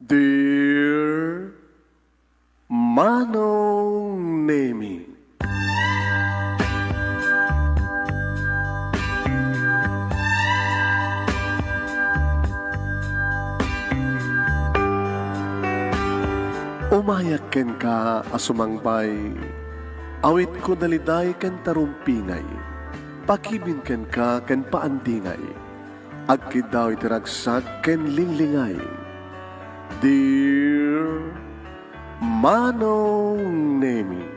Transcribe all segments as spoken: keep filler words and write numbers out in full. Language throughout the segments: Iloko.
Dear Manong Nemi. Umayak kenka a sumangbay, awitko daliday ken tarumpingay, pakibin kenka ken paandingay, agkiddaw iti ragsak ken linglingay. Dear Manong Nemi,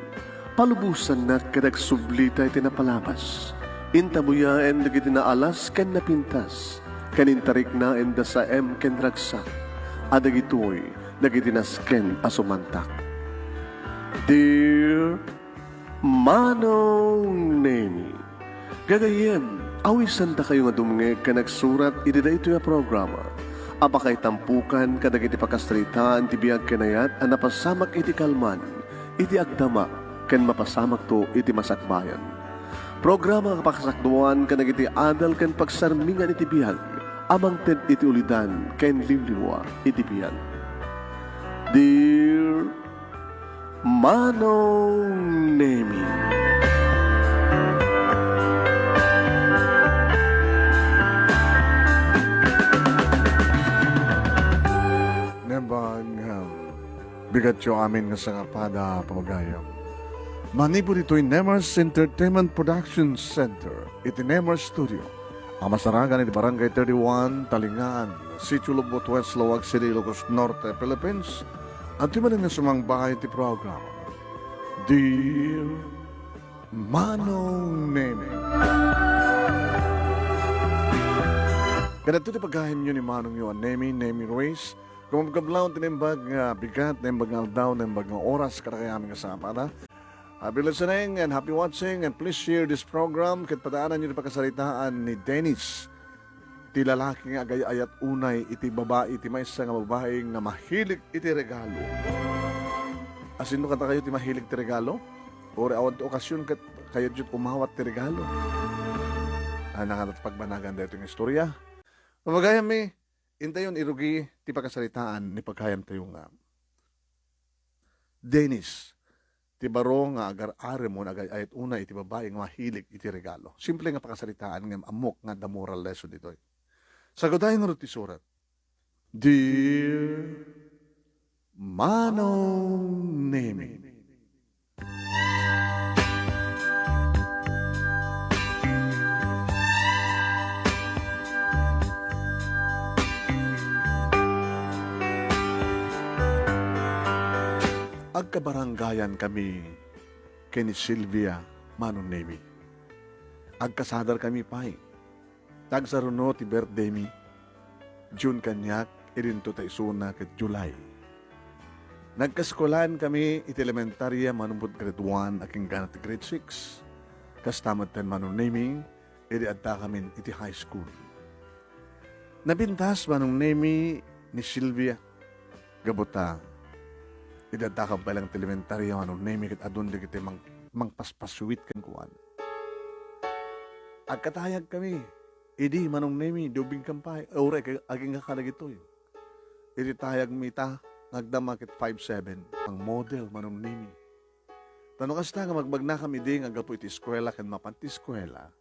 palubosannak ket agsublita iti napalabas. Intabuyaen dagiti naalas ken napintas, ken intariknaenda saem ken ragsak, a dagitoy dagiti nasken a sumantak. Dear Manong Nemi. Gagayyem, awisandakayo nga dumngeg ken agsurat iti daytoy a programa a pakaitampukan kadagiti pakasaritaan ti biag ken ayat a napasamak iti kalman, iti agdama, ken mapasamakto iti masakbayan. Programa nga pakasakduan kadagiti adal ken pagsarmingan iti biag a mangted iti ulidan ken liwliwa iti biag. Dear Manong Nemi. Nembag, um, bigatyo amin nga sangapada, pamagayam. Manipud ditoy Nemers Entertainment Production Center, iti Nemers Studio, a masaragan iti Barangay thirty-one, Talingaan, Sitio Lubot West, Laoag City, Ilocos Norte, Philippines, adtoy manen nga sumangbay iti programa, Dear Manong Nemi. Kadagitoy ti pagayamyo ni Manongyo a Nemi, Nemi Ruiz, kumabkablaw ti naimbag nga bigat, naimbag nga aldaw, naimbag nga oras, kadakayo amin nga sangapada. Happy listening and happy watching, and please share this program ket padaananyo ti pakasaritaan ni Dennis, ti lalaki nga agay-ayat unay iti babai, ti maysa nga babai nga mahilig iti regalo. Asino kadakayo ti mahilig ti regalo? Uray awan ti okasion ket kayatyo umawat ti regalo. Ania kano ti pagbanagan daytoy nga istorya? Pamagayammi, intayon irugi ti pakasaritaan ni pagayamtayo nga Dennis, ti baro nga agar-arem wenno agay-ayat unay iti babai nga mahilig iti regalo. Simple nga pakasaritaan ngem ammok nga adda moral lesson ditoy. Sagudayo ngarud ti surat. Dear Manong Nemi. Agkabarangayan kami ken ni Silvia, Manong Nemi. Agkasadar kami pay. Tagsaruno ti birthday mi. June kaniak, idinto ta isuna ket July. Nagkaeskuelaan kami iti elementaria manipud grade one a kinggana ti grade six. Kasta metten, Manong Nemi, idi addakamin iti high school. Napintas, Manong Nemi, ni Silvia. Gapu ta, idi addakam pay laeng ti elementaria, Manong Nemi, ket adun dagiti mang-, mangpaspasuit kenkuana. Agkatayag kami. Idi, Manong Nemi, di ubbingkam pay. Uray, ag-, agingga kadagitoy. Iti tayagmi ita, nga agdama ket five seven. Ang model, Manong Nemi. Ta no kasta nga magbagnakam idi nga aggapu iti eskuela ken mapan ti eskuela,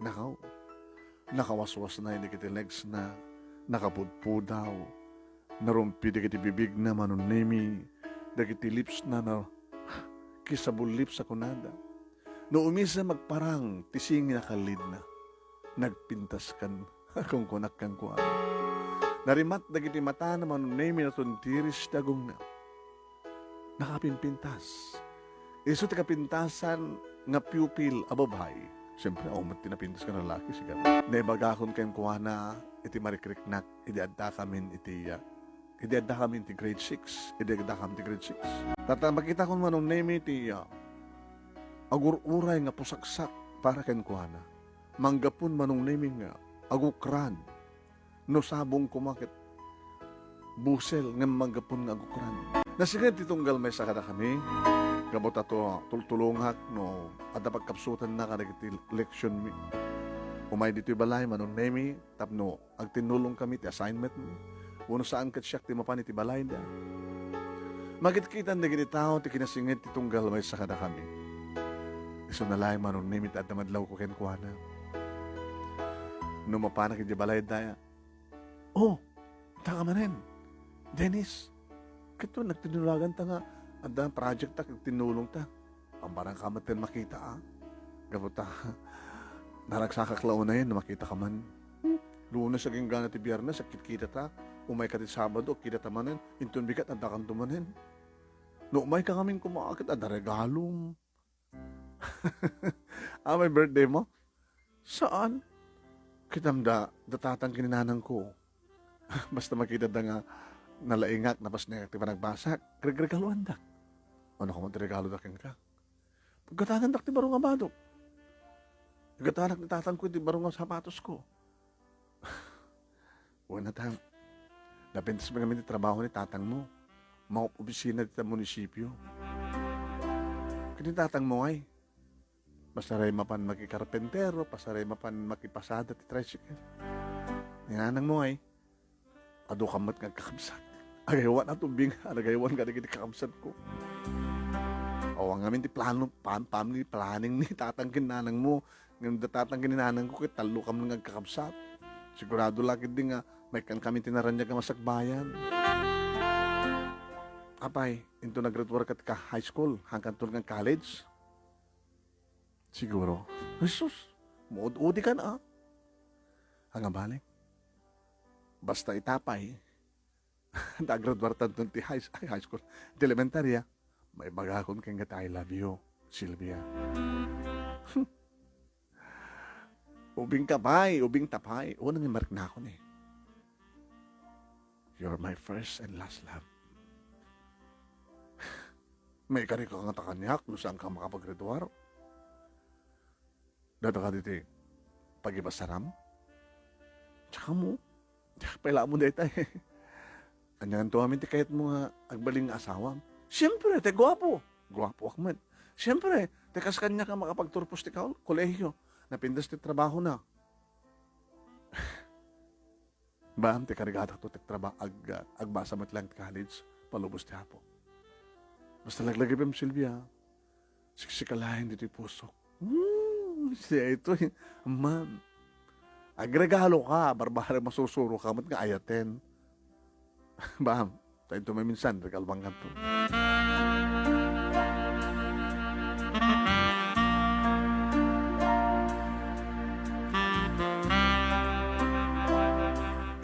nakaw, nakawaswasnay dagiti legs na, nakapudpudaw, narumpi dagiti bibigna, Manong Nemi, dagiti lips na, na kissable lips a kunada. No umisem agparang ti singi a kallidna, nagpintaskan. Kunkunak kenkuana. Narimat dagiti matana, Manong Nemi, natuntiris ti agongna. Nakapimpintas. Isu ti kapintasan nga pupil a babai. Siyempre, awan met ti napintas nga lalaki, sigaw. Naibagakon kenkuana iti marikriknak, idi addakamin iti, ah, idi addakamin ti grade six, idi addakam ti grade six. Tata, makitakon, Manong Nemi, ti, ah, agur-uray nga pusaksak para kenkuana. Manggapun, Manong Nemi, nga agukran. No sabong koma ket busel ngem manggapun nga agukran. Nasinged ti tunggal maysa kadakami. Gapu ta to, tultulongak no adda pagkapsutanna kadagiti leksionmi. Umay ditoy balay, Manong Nemi, tapno agtinnulongkami ti assignmentmi. Wenno saan ket siak ti mapan iti balayda. Makitkitan dagiti tao ti kinasinged ti tunggal maysa kadakami. Isuna laeng Manong Nemi ti adda madlawko kenkuana. No mapanak idiay balayda, "Oh, taka manen, Dennis. Ket nagtinulagan ta nga adda project ta ket tinulong ta." Ambaranka met ten makita, a. Gapu ta, naragsakak la unayen no makitaka man. Hmm, Lunes agingga ti Biernes, agkitkita ta. Umayka ti Sabado, agkita ta manen. Inton bigat, addakanto manen. No umayka ngamin koma, ket adda regalom. Ah, may birthday mo? Saan? Kitam da, da tatang ken ni nanangko. Basta makita da nga nalaingak, napasnekak ti panagbasak, regregaloandak. Ano koma ti regalo da kenka? Paggatangandak ti baro nga badok. Gatanak ni tatangko ti baro nga sapatosko. Wen a ta, napintas man ngamin ti trabaho ni tatangmo. Maop-obisina dita munisipio. Ken ni tatangmo ay, pasaray mapan makikarpentero, pasaray mapan makipasada ti tricycle. Ni nanangmo ay, adu ka met nga agkakabsat. Agaywan a tubing, agaywan kadagiti kakabsatko. Awan ngamin ti plano, pam-, family planning ni tatang ken nanangmo. Ngem da tatang ken ni nanangko ket tallo kami nga agkakabsat. Sigurado la ketdi nga maikkan kami ti naraniag a masakbayan. Apay, inton naggraduar ka ti ka high school, haankanto nga college? Siguro. Jesus, maud-udi kan, a. Ania bale? Basta ita pay, nagraduartanton ti high, ay, high school, ti elementarya, maibagakon kenka ti I love you, Sylvia. Ubingka pay, ubingta pay. O, nangimmariknakon, e. You're my first and last love. Maikarika ngata kaniak no saanka makapaggraduar. Data kaditi pagibasaram? Tsaka mo, diak pay la ammo dayta, e. Anianto amin ti kayatmo nga agbalin nga asawam? Siempre, ti guapo. Guapoak met. Siempre, ti kas kaniak a makapagturpos ti kol-, kolehiyo. Napintas ti trabahona. Baam ti karigadak to ti traba-, ag-, agbasa met laeng ti college, palubos ti Apo. Basta laglagipem, Sylvia, siksika laeng ditoy pusok. Hmm, siya itoy, man. Agregalo ka, barbaro, masursuroka met nga ayaten. Baam, ta inton maminsan, regaloankanto.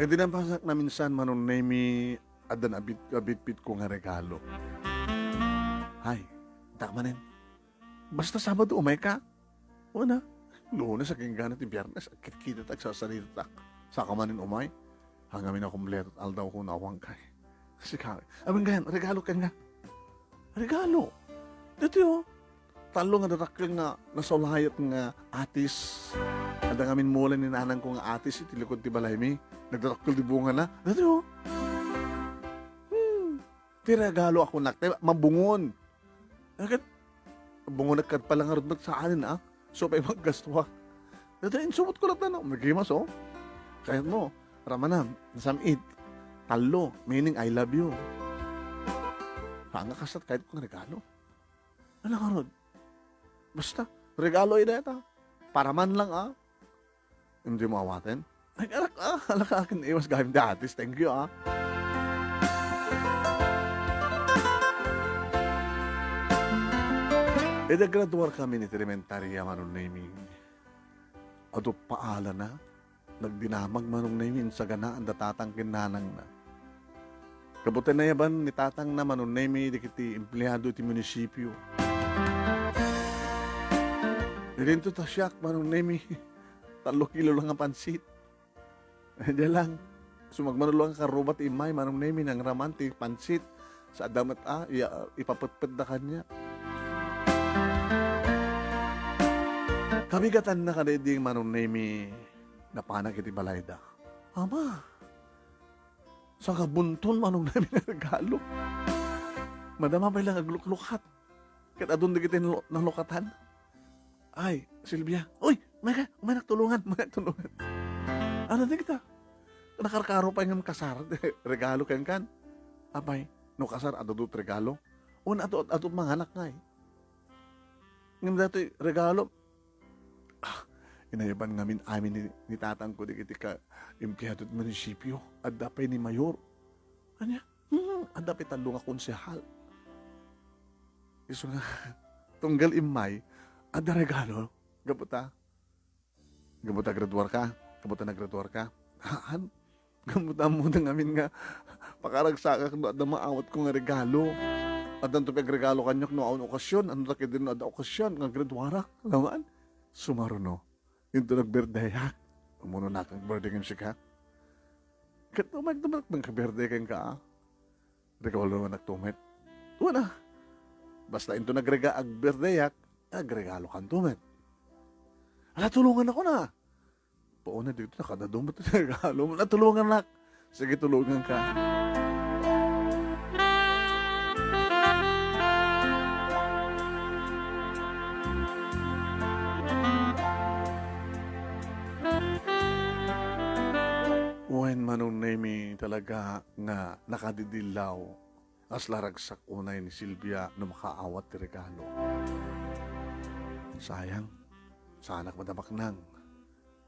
Iti napasamak naminsan, Manong Nemi, addan abit-, abitbitko nga regalo. Hay, intak manen. Basta Sabado, umayka. Una, Lunes, agingga ti Biernes, agkitkita ta, agsasarita ta. Saka manen umay, haan ngamin a kumpleto ti aldawko no awanka. Sika, amin gayan, regalo kenka. Regalo. Ditoy, o. Tallo nga dadakkel nga nasulayat nga atis. Adda ngamin mula ni nanangko nga atis iti likod ti balaymi. Nagdadakkel ti bungana. Ditoy, o. Hmm. Ti regalo a kunak, ti mabungon. Ket, bungonek kad pala ngarud met saanen, a. Isu pay maggastuak. Dayta insubotko latta, no? Mickey Mouse, o. Kayatmo, ramanam, nasam-it. Tallo, meaning I love you. Haan nga kasla ti kayatko nga regalo. Ania ngarud? Basta, regalo ida ita. Para man lang, a. Dimo awaten? Ay, alak, a, alak akin iwas gayam ti atis. Thank you, a. Idi aggraduar kami iti elementarya, Manong Nemi, adu paalana, nagdinamag, Manong Nemi, insaganaan da tatang ken nanangna. Gapu ta nayaban ni tatangna, Manong Nemi, dagiti empleado iti munisipio. Idinto ta siak, Manong Nemi, tallo kilo lang a pansit. Diay lang. Sumagmamano lang a karruba ti immay, Manong Nemi, nangraman ti pansit. Sa adda met, a, iya, ipapetpetda kaniak. Kabigatanna kadaydi, Manong Nemi, napanak iti balayda. Ama, sangabunton, Manong Nemi, nga regalo. Madama pay lang agluklukat. Ket adun dagiti nalo-, nalukatan. Ay, Silvia. Uy, umayka, umaynak tulongan, umaynak tulongan. Ania dagita? nakarkaro pay ngem kasar, regalo kenkan. Apay, no kasar, adu-adu ti regalo. Wen adu-, adu manganak ngay. Ngem datoy regalo, ah, inayaban ngamin amin ni, ni tatangko dagiti ka-, empleado ti munisipio. Adda pay ni mayor. Ania? Hmm, adda pay tallo nga konsehal. Isu nga, tunggal immay, adda regalo. Gapu ta, gapu ta graduar ka, gapu ta nagraduar ka. Haan, gapu ta ammodeng amin nga pakaragsakak no adda maawatko nga regalo. Addanto pay agregalo kaniak no awan okasyon, ania ta ketdin no adda okasyon nga graduarak. Laman, sumaruno. Inton agbirthdayak, umuna nakang birthday ngem sika. Ket umayto met nga birthday kenka, ah. Regaloanakto met. Wen a. Basta inton agrega-, agbirthdayak, agregalokanto met. Ala, tulongannakon a. Puona ditoy, nakadadu met ti regalo. Ala, tulongannak. Sige, tulonganka. Wen, Manong Nemy, talaga nga nakadidillaw. Kasla ragsak unay ni Silvia no makaawat ti regalo. Sayang, saanak met a baknang.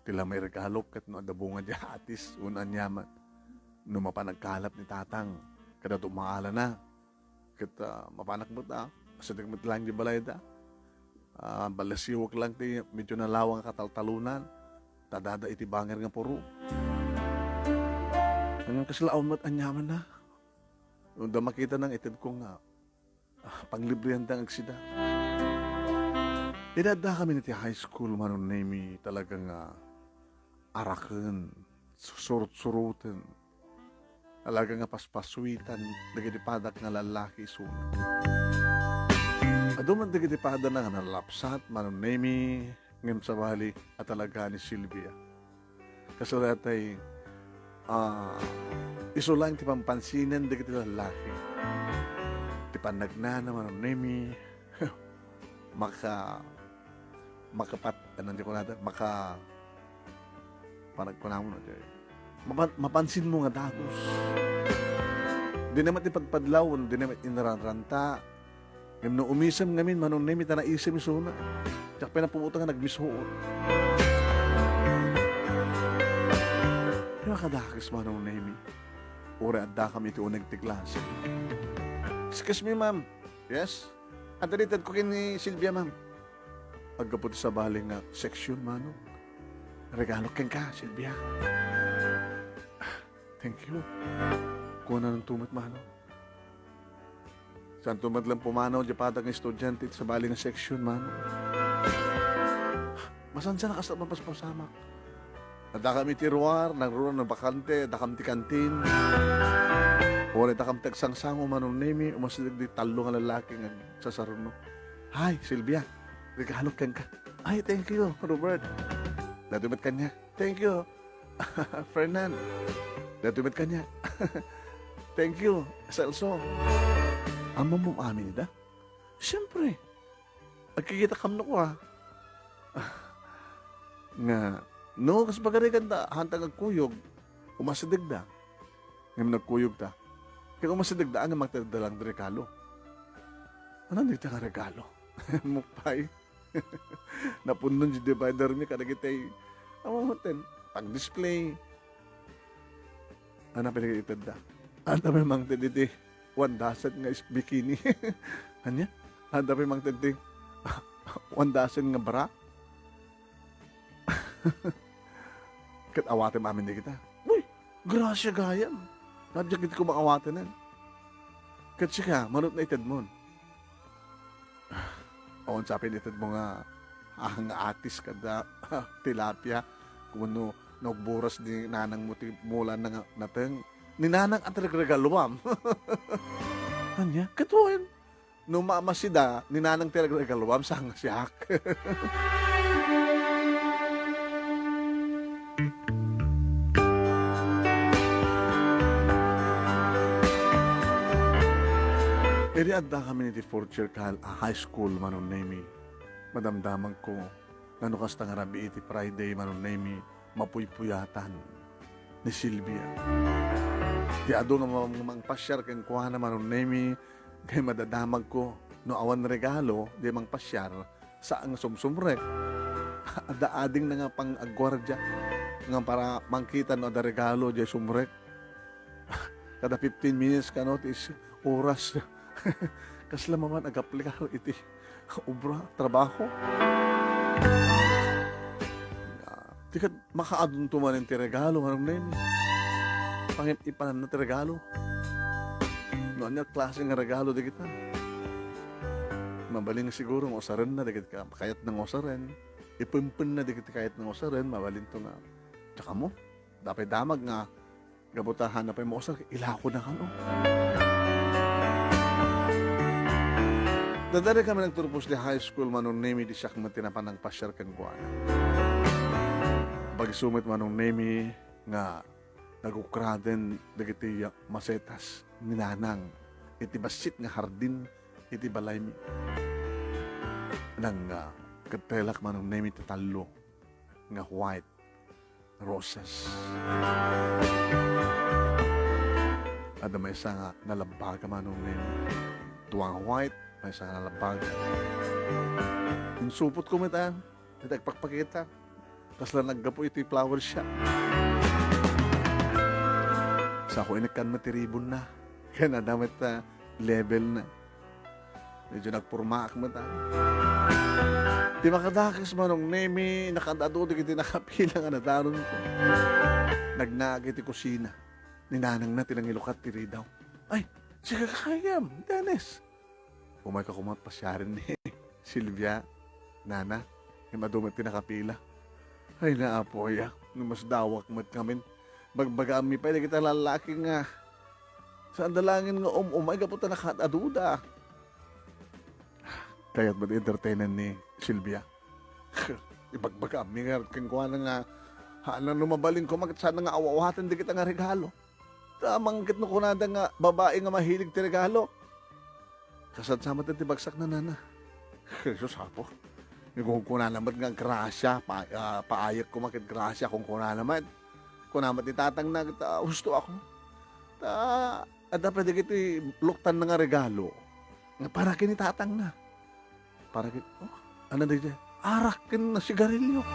Ti la mairegalok ket no adda bunga diay atis wenno aniaman. No mapan agkalap ni tatang, kadagiti umaalana. Ket, ah, mapanak met a, asideg met laeng diay balayda. Ah, balasiwek laeng ti medyo nalawang a kataltalonan. Ta adda iti bangir nga puro. Ngem kasla awan met aniamanna. No adda makitana nga itedko nga, ah, panglibrianta nga agsida. Idi addakami iti high school, Manong Nemy, talaga nga araken, susurot-suroten, talaga nga paspasuitan dagiti padak nga lallaki isuna. Adu met dagiti padana nga nalapsat, Manong Nemy, ngem sabali a talaga ni Silvia. Kasla daytay, ah, isu laeng ti pampansinan dagiti lallaki. Ti pannagnana, Manong Nemy, maka-, makapat-, ano, di ko nata-, maka-, panagkunamon, di, mapan-, mapansin mo nga dagus. Di naman ti pagpadlaw, di naman inaranranta, Ngem no umisem ngamin, Manong Nemy, ta naisem isuna. Diak pay napuputang nga nagmishoot. Pero kadakes, Manong Nemy, uray addakami iti uneg ti klase. "Excuse me, ma'am." "Yes?" "Adda itedko ken ni Silvia, ma'am." Aggapu ti sabali nga section, Manong. "Regalo kenka, Silvia." "Thank you." Kunanto met, Manong. Saanto met laeng pumanaw diay padak nga estudiante iti sabali nga section, Manong. Masansianak, kasla mapaspasamak. Addakami iti ruar, nagruar, nabakante, addakami ti kantin. Uray dakami ti agsangsango, Manong Nemy, umasideg diay tallo nga lallaki nga agsasaruno. "Hi, Silvia. Regalo kenka." "Ay, thank you, Robert." Daytoy met kaniak. "Thank you, Fernan." Daytoy met kaniak. "Thank you, Celso." Ammom amin ida? Siempre. Agkikitakam no kua. Nga, no, kas pagarigan ta, hanta nga agkuyog, umasidegda. Ngem nagkuyogta. Ket umasidegda, ania, mangtedda lang ti regalo. Ania dayta nga regalo? Mupay. Napunnon diay divider mi kadagiti, amo ten, pag-display. Ania pay dagiti itedda? Adda pay mangted iti one dozen nga is-, bikini. Ania? Adda pay mangted ti one dozen nga bra? Ket awatem amin dagita. Uy, grasia gayam. Diak iti koma awatenen. Ket sika, manut na itedmon. Awan sa pay itedmo nga, ah, nga atis kada tilapia. Kuno nagburas ni nanangmo ti mula na nga nateng. Ni nanang a ti nagregaluam. Ania? Ket wen, no mamasida, ni nanang ti nagregaluam, saan nga siak? Idi addakami iti fourth year kal-, a high school, Manong Nemy, madamdamagko nga no kasta nga rabii iti Friday, Manong Nemy, mapuypuyatan. ni Silvia. Ti adu nga mam-, mangpasiar kenkuana, Manong Nemi, kay madadamagko no awan regalo, di mangpasiar, saan nga sumsumrek. Adda adingna nga pang-agguardia, nga para mangkita no adda regalo, di sumrek. Kada fifteen minutes kano ti is-, oras. Kasla maman agaplikar iti obra, trabaho. Ah, ti ket makaadunto manen ti regalo, Manong Nemi. Pangip-ipananna ti regalo. No ania klase nga regalo dagita? Mabalin siguro nga usarenna dagiti ka-, kayatna nga usaren. Ipempenna dagiti kayatna nga usaren, mabalinto nga, "Diak ammo, adda pay damag nga gapu ta haanna pay mausar, ilakona kano." Daddagiti kami nagturpos ti high school, Manong Nemi, di siak met ti napan nangpasiar kenkuana. Bag-o met, Manong Nemi, nga nagukraden dagiti masetas ni Nanang iti bassit nga hardin iti balaymi. Nang, ah, kettelak, Manong Nemi, ti tallo nga white roses. Adda maysa nga nalabbaga, Manong Nemi. Dua nga white, maysa nga nalabbaga. Insupotko met, ah, iti agpakpakita. Kasla naggapu iti flower shop. Sako, inekkan met ti ribbon na. Ken adda met, ah, level na. Medyo nagpurmaak met, ah. Ti makadakes, Manong Nemi, nakaad-adu dagiti nakapila nga nadaronko. Nagnaag iti kusina. Ni Nanang na ti nangilukat ti ridaw. "Ay, sika gayam, Dennis." Umayka koma ket pasiaren ni Silvia, Nana, ngem adu met ti nakapila. Ay, naapoy, ah, no masdawak met ngamin. Bagbagaammi pay dagiti lallaki nga saan da laengen nga um-umay gapu ta nakaad-aduda. Kayat met entertainen ni Silvia. Ibagbagaammi ngarud kenkuana nga, haan no mabalin koma ket saan nga aw-awaten dagita nga regalo. Ta amangan ket no kunada nga babai nga mahilig ti regalo. Kasano sa met ti bagsakna, Nana? Jesus, apo. Ni kunkunana met nga grasia, pa-, ah, paayek koma ket grasia, kunkunana met. Kuna met ni tatangna ket, ah, husto ako. Ta, adda pay dagiti luktanna nga regalo nga para ken ni tatangna. Para ket, oh, ania daydiay? Arak ken sigarilyo.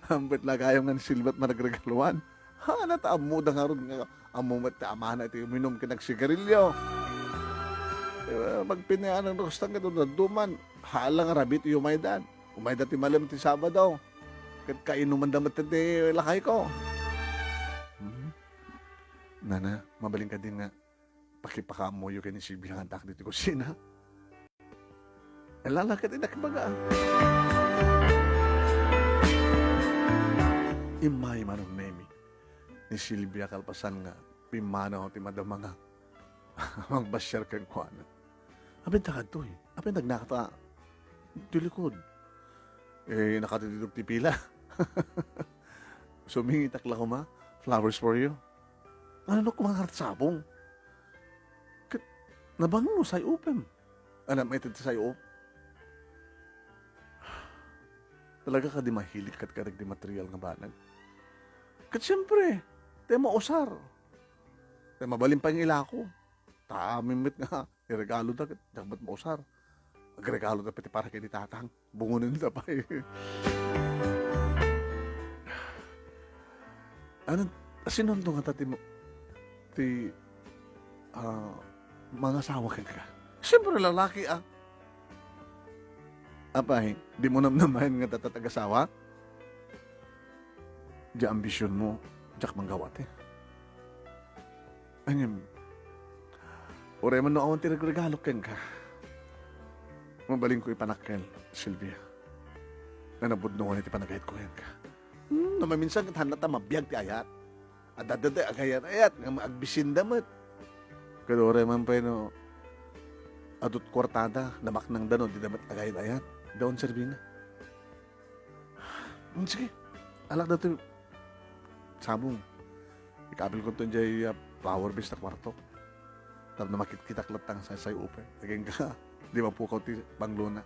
Haanna met la gayam nga ni Silvia ti managregaluan. Haan ta ammoda ngarud nga ammo met ti amana iti uminum ken nagsigarilyo. Eh, magpinayaan a rostan ket dadduma, haan la nga rabii ti umayda. Umayda ti malem ti Sabado. Ket kainumanda met ti lakayko. Hmm. Nana, mabalin kadi nga pakipakaammoyo ken ni Silvia nga addaak ditoy kusina? Ala, la ket inakibaga. Immay, Manong Nemi, ni Silvia kalpasan nga pimmanaw ti madama nga mangbasiar kenkuana. Apay ta kadtoy? Apay nagnaka ta ti likod? Eh, nakatitidok ti pila. Sumingitak la koma, "Flowers for you." Ano no kumangarat sabong? Ket nabanglo, say-opem. Anak, maited ti say-op. Talaga kadi mahilig ket kadagiti material nga banag? Ket siempre, ti mausar. Ti mabalin pay nga ilako. Ta amin met nga iregaloda ket diak met mausar. Agregaloda pay ti para ken ni tatang. Bungonenda pay. Ano, sinonto ngata ti, ti, ah, mangasawa kenka? Siyempre, lalaki, ah. Apay, dimo namnamaen nga adda ti agasawa? Diay ambisionmo, diak manggaw, ate. Ngem, uray man no awan ti regregalo kenka, mabalinko ipanakkel, Silvia. Nanapudno iti panagayatko kenka. Hmm, no maminsan ket haanna ta mabiag ti ayat. Adda daydiay agayat-ayat nga agbisinda met. Ket uray man pay no adu ti kuartada, namaknangda no dida met agayat-ayat. Daon serbina. Hmm, sige. Alak daytoy sabong. Ikabilko ton diay, ah, flower vase ta kuartok. Tapno makitkitak latta nga say-say-open. Agingga, di mapukaw ti banglona.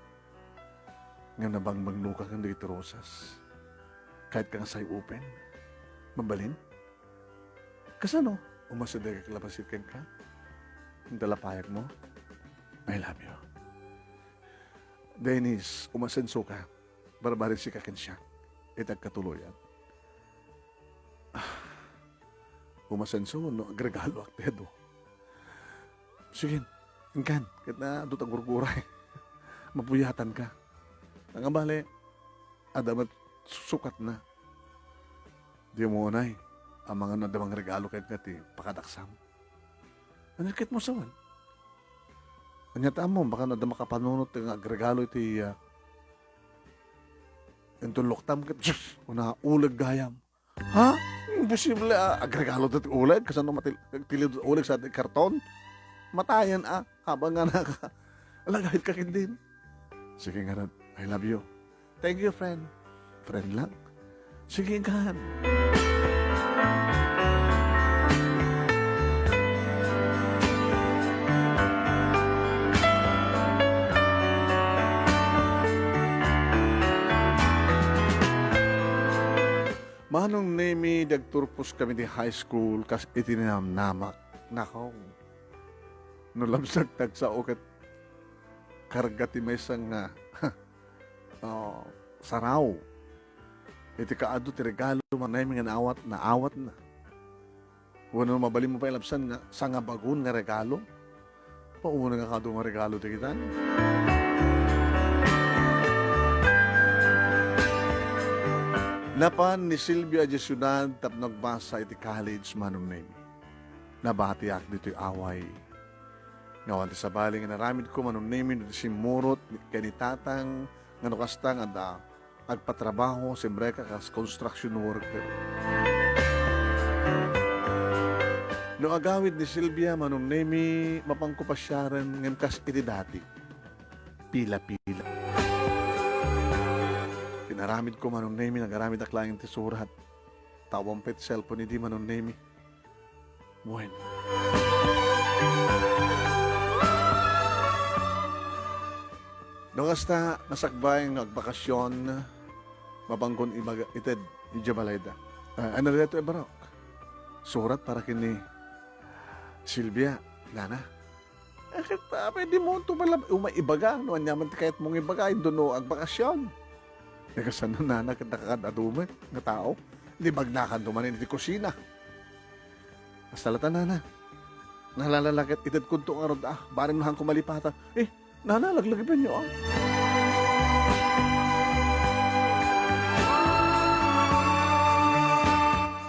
Ngem nabangbangloka ken dagiti rosas. Kayat ka nga say-open. Mabalin? Kasano? Umasidegak labasit kenka. Inta la payagmo. I love you. Dennis, umasenso ka. Barbarisi ka ken siak. Iti agkatuloyan. Ah, umasenso no agregaloak ti adu. Sige, inkan, ket na, adu ta gurguray. Mapuyatanka. Nangabali, adda met sukatna. Di mo unay, amangan no adda mangregalo kenka ti pakadaksam. Ania ket mo sawen? Ania ta ammo, baka no adda makapanunot nga agregalo iti, ah, inton luktam ket, Diyos, una uleg gayam. Ha? Imposible, ah, agregalo ti uleg? Kasano matil-, tilid uleg sa karton? Matayen, ah, habang nga naka-, alagayed ka ken din. Sige nga, I love you. Thank you, friend. Friend lang. Sige, inkan. Manong Nemi, di agturpos kami ti high school kas iti ninamnamak. Nakaw, no labsag tagsao ket karga ti maysa nga, ah, saraw. Iti kaadu ti regalo, Manong Nemi, nga naawat, naawatna. Wenno mabalinmo pay labsan nga sangabagon nga regalo? Pauna nga kaadu nga regalo ti kitan. Napan ni Silvia idiay siudad tapno agbasa iti college, Manong Nemi. Nabatiak ditoy away. Nga awan ti sabali nga inaramidko, Manong Nemi, no ti simmurot ken ni Tatang nga no kasta nga adda agpatrabaho, simreka kas construction worker. No agawid ni Silvia, Manong Nemi, mapanko pasiaren ngem kas iti dati. Pila-pila. Inaramidko, Manong Nemi, nagaramitdak laeng ti surat. Ta awan pay ti cellphone idi, Manong Nemi. Bueno. No kasta, nasakbay nga agbakasyon, mapanko ibaga, ited idiay balayda. Ah, ania daytoy, Barok? Surat para ken ni Silvia, nana. Eh, ket, ah, pwede mo ito pala, umay ibaga, no, ania man ti kayat mong ibaga, inton no agbakasyon. Eh, kasano, nana, ket nakakaad-adu met nga tao? Di bagnakan to manen iti kusina. Hasta lata, nana. Nalala la ket itedko to ngarud, ah, barem no haanko malipatan. Eh, nana, laglagipenyo, ah.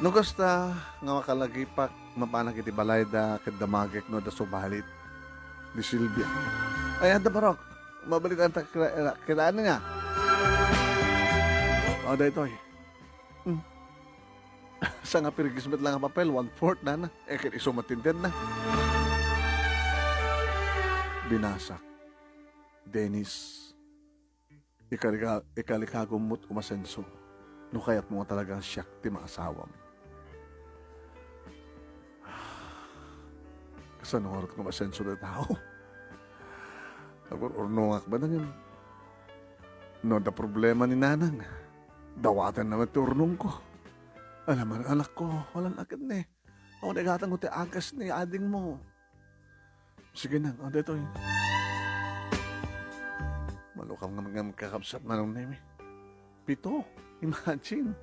No kasta nga makalagipak, mapanak iti balayda ket damagek no adda subalit ni Silvia. Ay, adda, Barok. Mabalin ta kila-, kila-, kilaan nga. O, daytoy. Hmm. Sangapirgis met lang a papel, one-fourth, nana. Eh, ket isu met ti intedna. Binasak. Dennis. Ikalika-, ikalikagum met umasenso no kayatmo nga talaga siak ti maasawam. Kasano ngarud nga umasenso ti tao? Agur-urnongak ba ngem no adda problema ni nanang, dawatenna met ti urnongko. Alam man, anakko, wala la ket ni. Awan igatangko ti agas ni adingmo. Sige na, o, daytoy. Malukam nga, nga kakabsat, Manong Nemi. Pito. Imagine.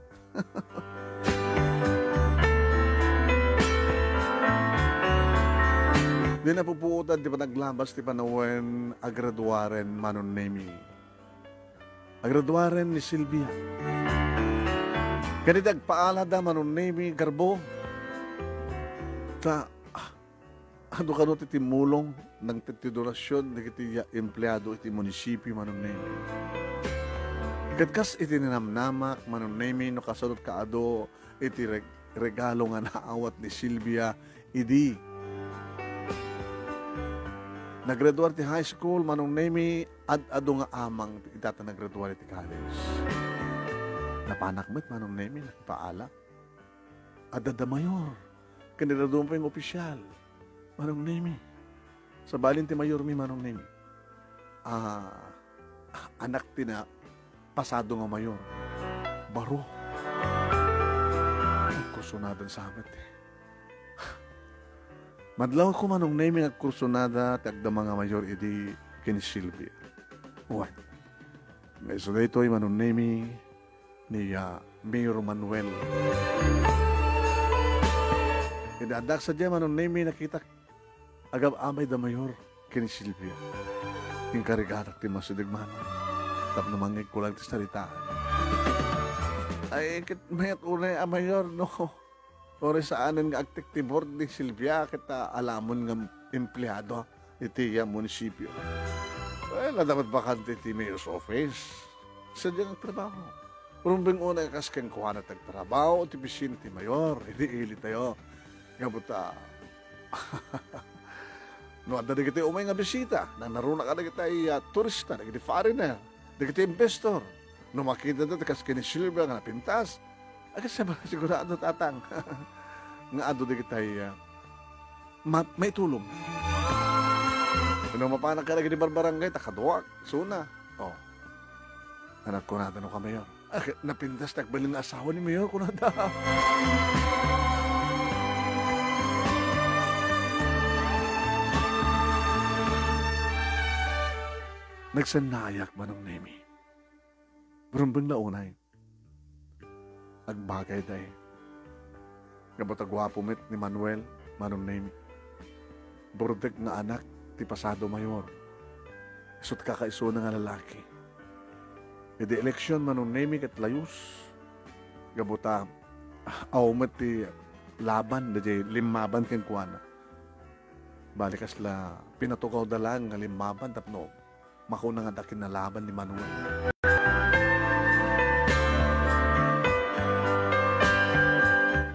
Di napupuotan ti panaglabas ti panawen a graduaren, Manong Nemi. Agraduaren ni Silvia. Ken iti agpaalada, Manong Nemi, garbo. Ta, ah, adu kano ti timmulong, nangted ti donasyon dagiti ya-, empleado iti munisipio, Manong Nemi. Ket kas iti ninamnamak, Manong Nemi, no kasanot kaadu iti reg-, regalo nga naawat ni Silvia idi naggraduar ti high school, Manong Nemi, ad-adu nga amang ita ta naggraduar iti college. Napanak met, Manong Nemi, nakipaala. Adda da mayor. Ken ni Radon pay nga opisyal. Manong Nemi. Sabalin ti mayor mi, Manong Nemi. Ah, anak ti na pasado nga mayor. Baro. Kursunada sa met. Madlawko, Manong Nemy, nga agkursunada ti agdama nga mayor idi ken ni Silvia. Wen, nga isu daytoy, Manong Nemy, ni, ah, Mayor Manuel. Idi addak sadiay, Manong Nemy, nakitak agab-abay da mayor ken ni Silvia. Inkarigak ti masideg, Manong, tapno mangngegko lang ti saritaan. Ay, ket mayat unay a mayor, no? Uray saanen nga agtiktibor ni Silvia ket, ah, alamon nga empleado iti, ah, munisipio. Well, adda met bakante ti mayor's office. Sadiay nga agtrabaho. Rumbeng unay kas kenkuana ti agtrabaho ti opisina ti mayor idi ili tayo. Ngem ta, no adda dagiti umay nga bisita, nanaruna kadagiti, ah, turista, dagiti foreigner, dagiti investor. No makita da ti kas ken ni Silvia nga napintas, agsa ba sigurado, Tatang, nga adu dagiti, ah, ma-, maitulong. No mapanak ka dagiti barbarangay, ta kaduak, isuna. Oh. Anak, kunada no ka, Mayor. Ah, napintas ti agbalin nga asawa ni Mayor, kunada. Nagsannaayak, Manong Nemy. Rumbeng la unay. Agbagayda. Gapu ta guapo met ni Manuel, Manong Nemy. Burdek nga anak ti pasado mayor. Isu ti kakaisuna nga lalaki. Idi eleksion, Manong Nemy, ket layus. Gapu ta, ah, aw met ti laban, daydiay limmaban kenkuana. Bali, kasla pinatugawda laeng nga limmaban tapno makuna nga adda kinalaban ni Manuel.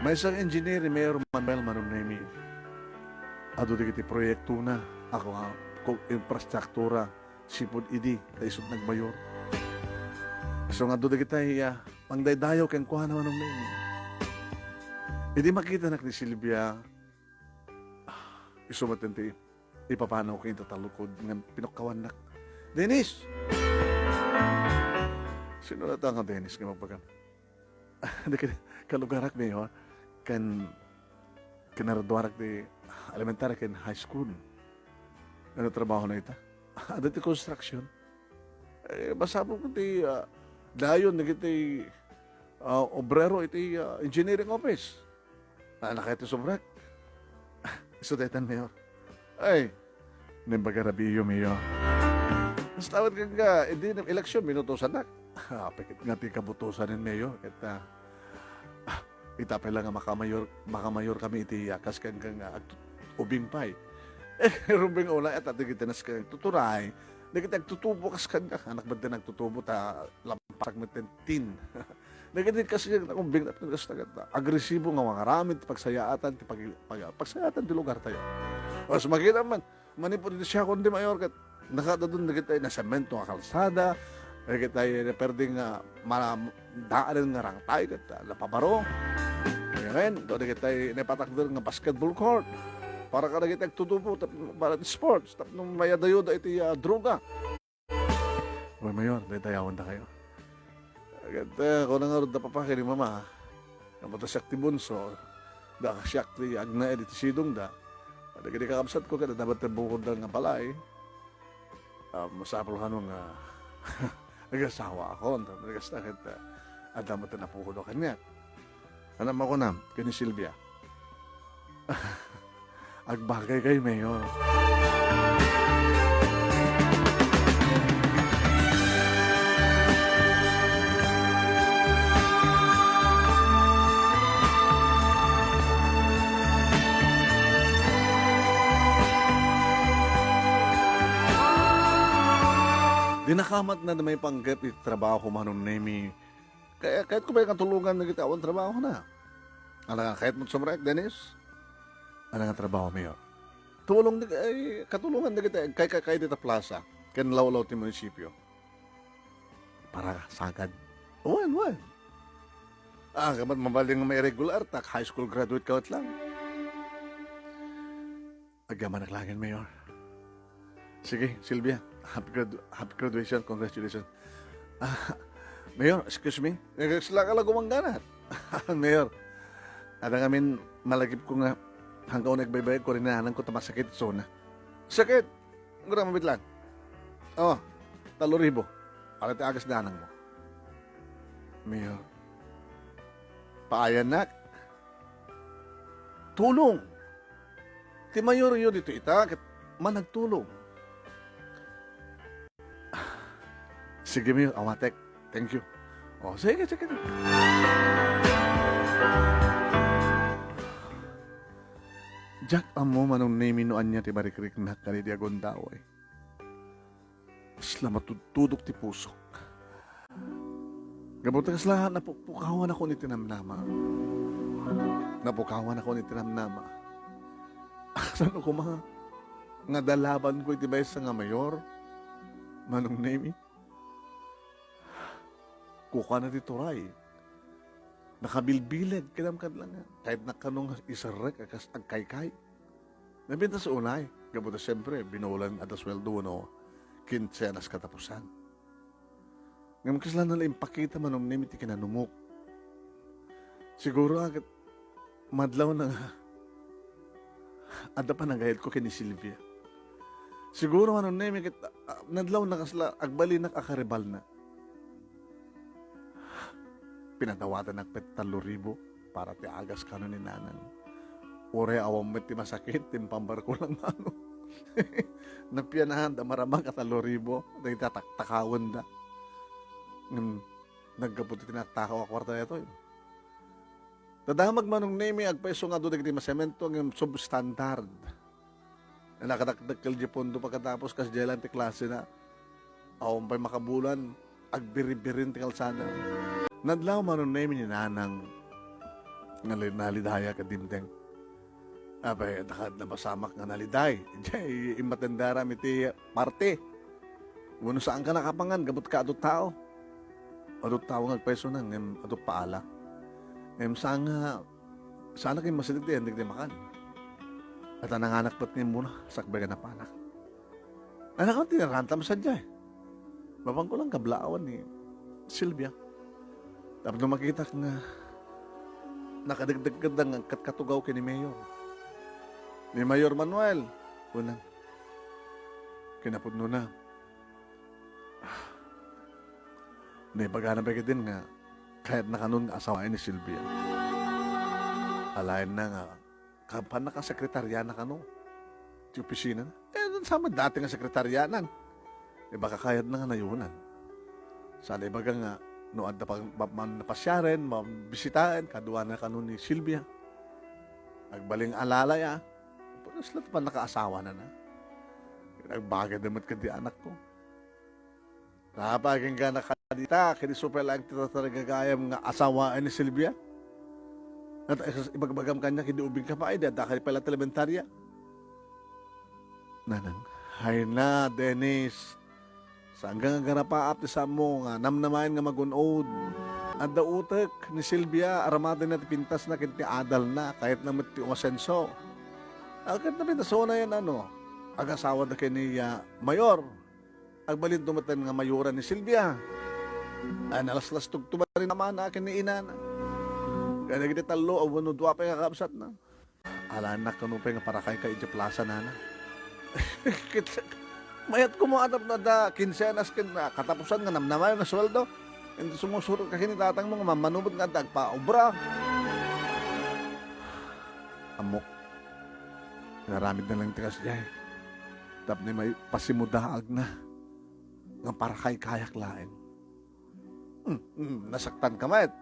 Maysa nga engineer ni Mayor Manuel, Manong Nemy. Adu dagiti proyektona a ku-, ku-, infrastruktura, sipud idi ta isut nagmayor. Isu nga adu dagiti, ah, pangdaydayaw kenkuana, Manong Nemy. Idi makitanak ni Silvia, ah, isu met ti ipapanawko iti talukod ngem pinukkawannak. "Dennis!" Sino dayta nga Dennis nga magbaga? Dagiti kalugarak, Mayor, ken kinaraduarak ti elementary ken high school. Ano trabahona ita? Adda ti construction. Eh, masapul ti, ah, dayon dagiti, ah, obrero iti, ah, engineering office. Ah, nakayat ti sobrak. Isu daytan, Mayor. Ay, naimbag a rabiiyo, Mayor. Basta awan ka nga, idi eleksyon, binutosanak. Ah, pikit nga ti kabutosan ni Mayor. Ket, ah, ah, ita pay la nga makamayor, makamayor kami iti, ah, kas ken, ken, ah, agtut-, ubing pay. Eh, rumbeng unay, at ati kita nas ken agtuturay. Dagiti agtutubo kas ken, ah, anak, banda nagtutubo, ta lampasak met ten tin. Dagiti kas ken ubing, kas, kas, agresibo nga mangaramid ti pagsayaatan, ti pag-, pag-, pagsayaatan ti lugar tayo. Mas makita man, manipud iti Siakon de Mayor ket nakadadun dagiti nasemento nga kalsada, dagiti naperde nga ma-, daanen nga rangtay ket, ah, napabaro. Ngayon, dagiti naipatakder nga basketball court para kadagiti agtutubo tap-, para iti sports tapno mayadayoda iti, ah, droga. Uy, Mayor, daydayawen da kayo. Ket, eh, kuna ngarud da papa ken ni mama, nga mata siak ti bunso, da siak ti agnaed iti sidongda. Dagiti kakabsatko ket adda met ti bukodda nga balay. Ah, masapul kano nga agasawaakon, tapno kasta ket, ah, adda met ti napukodko kaniak. Ania makunam ken ni Silvia? Agbagay kay, Mayor. Dinaka met maipanggep iti trabaho, Manong Nemy. Kay-, kayatko pay nga tulongan dagiti awan trabahona. Ania nga kayatmo sumrek, Dennis? Ania nga trabaho, Mayor? Tulong di-, ay, katulongan dagiti agkaykaykaay dita plaza ken lawlaw ti munisipio. Para sagad. Wen, wen. Ah, kamat mabalin nga mairegular, ta high school graduate ka met lang. Agyamanak laeng, Mayor. Sige, Silvia, happy gradu-, happy graduation, congratulations. Ah, Mayor, excuse me. Nagkasla ka la gumangganat. Mayor, Adda ngamin malagipko nga hanggaw nagbaybayag ko rin nanangko ta masakit isuna. Sakit! Gura mabit lang. Oh, tallo ribu. Para ti agas nanang mo. Mayor. Paayanak. Tulong. Ti mayor yo dito ita, ket managtulong. Sige, Mayor, awatek. Thank you. Oh, sige, sige. Diak ammo, Manong Nemi, no ania ti marikriknak kadi di agundaway. Kasla matudtudok ti pusok. Gapu ta kasla napukpukawan ako ni tinamnama. Napukawan ako ni tinamnama. Kasano koma nga dalaban ko iti maysa nga mayor, Manong Nemi? Kukana ti turay. Nakabilbileg, kadam-kadam nga. Kahit nakano nga iserrek, akas agkaykay. Napintas unay. Gapu ta, siyempre, binulan adda sueldo wenno kinsenas katapusan. Ngem kasla nala impakita, Manong Nemi, ti kinanumok. Siguro, ah, ket madlaw na nga adda panagayat ko ken ni Silvia. Siguro, Manong Nemi, ket, ah, nadlaw na kasla agbalinak a karibalna. Pinadawatanak pay tallo ribu para ti agas kano ni nanang. Uray awan met ti masakit, ti impambarko lang mano. Napianahan da maramag a tallo ribu, dagiti tataktakawenda. Ngem, naggapu ti tinaktakaw a kuarta daytoy. Dadamag, Manong Nemi, agpayso nga adu dagiti masemento ngem substandard. Nakadakdakkel di pondo pagkatapos, kas diay lang ti klasena. Awan pay makabulan, agbiribirin ti kalsada. Nadlaw, Manong Nemi, ni nanang nga li-, nalidaya ket dimteng. Apay, adda kad napasamak nga naliday. Diay immatendara iti party. Wenno saanka nakapangan, gapu ta adu tao. Adu tao nga agpaysona, ngem adu paala. Ngem saan nga, saan nga immasideg ti endeg ti makan. Ket nanganak met nga immuna, sakbay nga napanak. Ay, naku, ti narantam sadiay. Mapanko lang kablaawan ni Silvia. Tapno makitak nga nakadegdegked nga agkatkatugaw ken ni Mayor. Ni Mayor Manuel, kunana. Kinapudnona. Naibagana pay ketdin nga kayatna kanon nga asawaen ni Silvia. Alaenna nga kapanna ka sekretariana kano ti opisinana. Eh, sa met dati nga sekretarianan. Eh, baka kayatna nga nayonan. Saan ibaga nga no adda pa, pa, man napasiaren, mabisitaen, kaduana kano ni Silvia. Agbalin alalay, ah. Pero sila ti pannakaasawana na. Nagbagay da met kadi anakko. Napagingga na kadita, kadi isu pay laeng ti tatarigagayam nga asawaen ni Silvia. At ibagbagam kaniak, idi ubing ka pay, di adda ka pay la ti elementarya. Nanang, hayna, Dennis. Saanka nga agarapaap ti saanmo nga namnamaen nga magun-od. Adda utek ni Silvia, aramatenna ti pintasna ken ti adalna, kayatna met ti umasenso. Ket napintasona yan, ano, agasawada ken ni, ah, Mayor. Agbalinto met nga mayoran ni Silvia. Ay, nalaslastogto manen ni amana ken ni inana. Kadagiti tallo a wenno dua pay nga kakabsatna. Alaennak kano pay nga parakayka idiay plasa, nana. Ket mayat koma tapno adda kinsenas ken, ah, katapusan nga namnamaen nga sueldo. Ket sumusurot ka ken ni tatangmo nga mammanumed nga adda agpaobra. Ammok. Inaramidna lang ti kasdiay. Tapno may pasimudaagna nga parakaykayak laeng. Hmm, hmm, nasaktan ka met.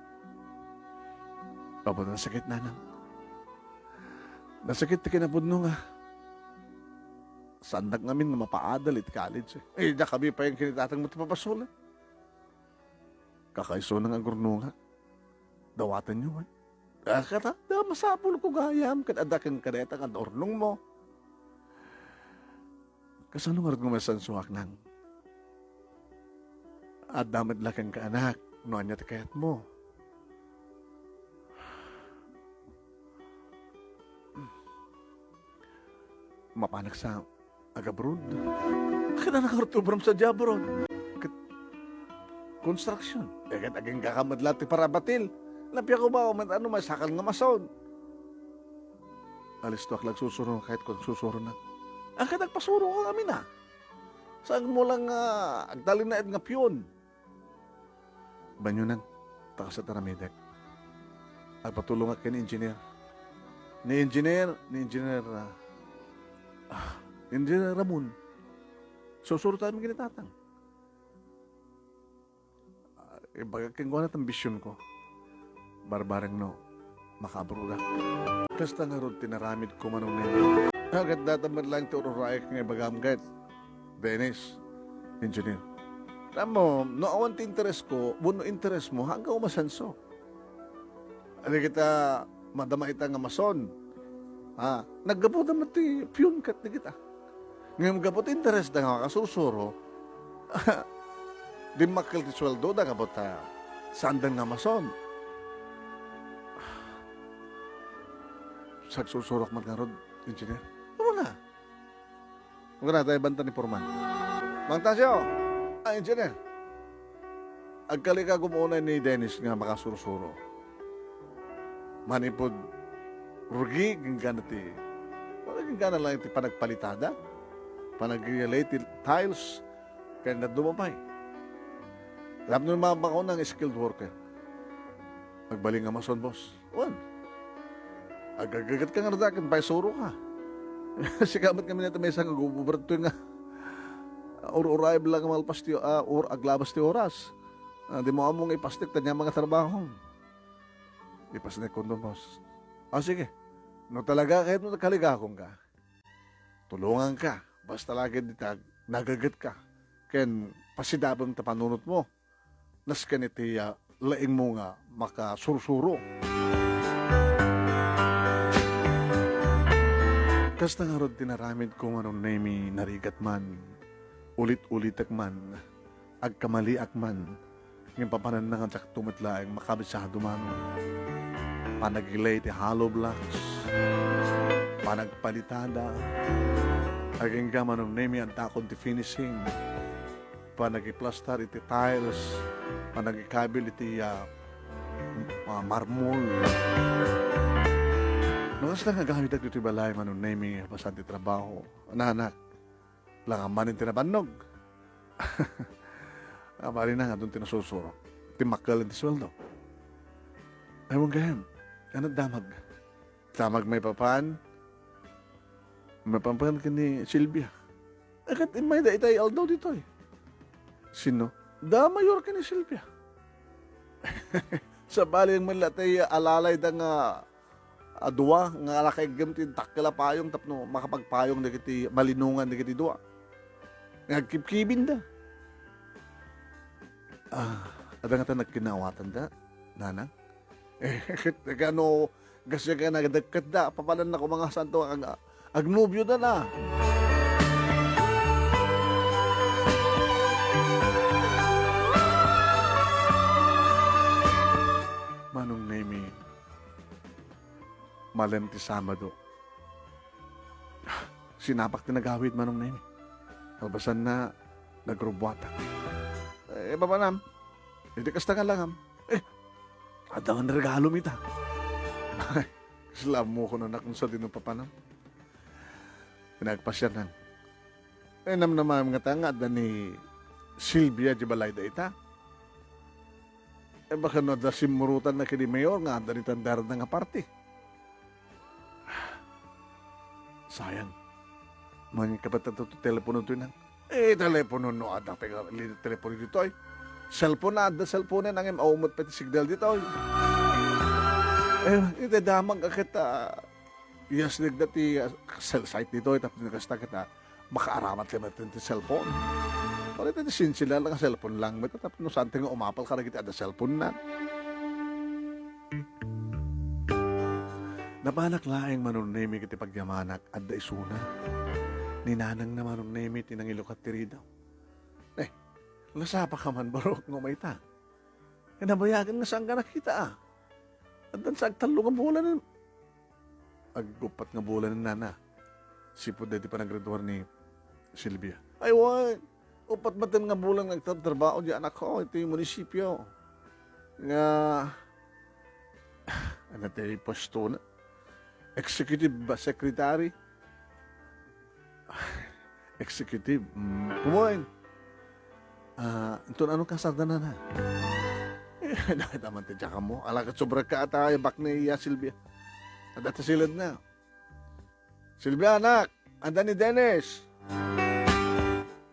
Apo, nasakit, nanang. Nasakit ti kinapudno nga saandak ngamin nga mapaadal iti college, eh. Eh, diak abi pay ken ni tatangmo ti papasulem. Kakaisuna nga agurnongak. Dawatenyo met. Ah, kata, da, masapulko gayam ket adda kenka dayta nga urnongmo. Kasano ngarud nga masansuak, nang? Adda met la kenka anak, no ania ti kayatmo. Mapanak sa agabroad. Ket ania nga obram sadiay abroad? Ket construction. Eh, ket agingga ka met la ti parabatil. Napiako ba, o met ano, may sakal nga mason. Alistoak la agsursuro, ket agsursuro na. Ket agpasuroka ngamin a. Saanmo lang nga agtalinaed nga pion. Banionang, ta kasla ti aramidek. Agpatulongak ken ni engineer. Ni engineer, ni engineer, ah, ah, engineer Ramon. Sursuro tayo ken ni tatang. Ah, ibagak kenkuana ti ambisionko. Barbareng no, makaabroadak. Kasta ngarud ti naramidko, Manong Nene. Ah, ket dayta met laeng ti ur-uraek nga ibagam ket, Dennis, engineer. Ammom, no awan ti interesko, wenno interesmo, haanka umasenso. Adi kita, madama ita nga mason. Ah, naggapuda met ti pion ket dagita. Ngem gapu ti interesda nga makasursuro, dimmakkel ti sueldoda gapu ta saanda nga mason. Agsursurok met ngarud, engineer. Amo na. Kunana, tayo banta ni Foreman. Mang Tasio! Ah, engineer. Agkalikagum unay ni Dennis nga makasursuro. Manipud rugi, ginggana ti, wala, ginggana lang ti panagpalitada, panagilay ti tiles, ken dadduma pay. Tapno mabakuna nga skilled worker. Agbalin nga mason, boss. Wen. Agagaget ka nga radaken, paisuro ka. Sika met ngamin ita maysa nga gububerto nga ur-uray bala nga malpas ti, ah, or-, aglabas ti oras. Ah, dimo ammo nga ipasnek ta ania nga trabahom. Ipasnek kunto, boss. Ah, sige. No talaga kayatmo, kaligakon ka. Tulonganka. Basta la ket dita, nagaget ka. Ken pasidabem ta panunotmo. Nasken iti, ah, laingmo nga makasursuro. Kasta ngarud ti naramidko, Manong Nemi, narigat man, ulit-ulitek man, agkamaliak man, ngem papananna nga diakto met laeng makabisado, Manong. Panagilay ti hollow blocks, panagpalitada, agingga, Manong Nemi, addaakon ti finishing. Panagiplastar iti tiles, panagikabil iti, ah, ah, marmol. No kasta nga agawidek ditoy balay, Manong Nemi, pasan ti trabaho. Nanak, langamman ti nabannog. Abalina nga adun ti nasursuro. Ti makkel ti sueldo. Ay, wen gayam. Ano damag? Damag maipapan? Maipapan ken ni Silvia. Ket immayda itay aldaw ditoy. Sino? Da Mayor ken ni Silvia. Sabali met la tay alalayda nga a dua nga nakaiggem ti dakkel a payong tapno makapagpayong dagiti malinongan dagiti dua. Nga agkibkibinda. Ah, adda ngata nagkinaawatanda, nanang? Eh, ket, ket ano, Gasya ken nagdekketda, papananna koma nga santo ag-, agnobioda na. Manong Nemi, malem ti Sabado. Sinapak ti nagawid, Manong Nemi. Kalpasanna, nagrubbuatak. Eh, papanam, iti kasta nga langam. Eh, adda nga regalo mi ita. Ay, kasla ammo ko na kung sa dino papanam. Pinagpasiarnan. Eh, namnamam nga ta nga adda ni Silvia di balay da ita. Eh, baka no adda simmurutan na kini Mayor nga adda ni tandaran nga party. Sayang. Mangikapatad to telepono to nang. Eh, telepono no adda pay li-, telepono ditoy. Cellphone na, adda cellphone na, ngem awan met pay ti signal ditoy. Eh, iti damag a ket, ah, yes, nagda ti, ah, cell site ditoy, tapno kasta ket, ah, makaaramat laeng met ti cellphone. Pare, ti sinsilan lang cellphone lang, met, tapno saan ti nga umapal kadagiti adda cellphone na. Napanak laeng Manong Nemi iti pagyamanak, adda isuna. Ni nanangna Manong Nemi ti nangilukat ti ridaw. Eh, nasapa ka man, Barok, nga umayta. Kinabayagan nga saan ka nakita, ah. Addan sa agtallo nga bulan. Aguppat nga bulan, nana. Sipud daydi panaggraduar ni Silvia. Ay, wen. Uppat maten nga bulan nga agtartrabaho di anakko iti munisipio. Nga, ano ti pwesto na? Executive ba, secretary? Executive. Mm, kumoen. Ah, inton ano kasarda na na? Eh, dahil naman ti diak mo. Ala, ket sobra ka ata, ay, bak ni iya, Silvia. Adda ta siled na. Silvia, anak, anda ni Dennis?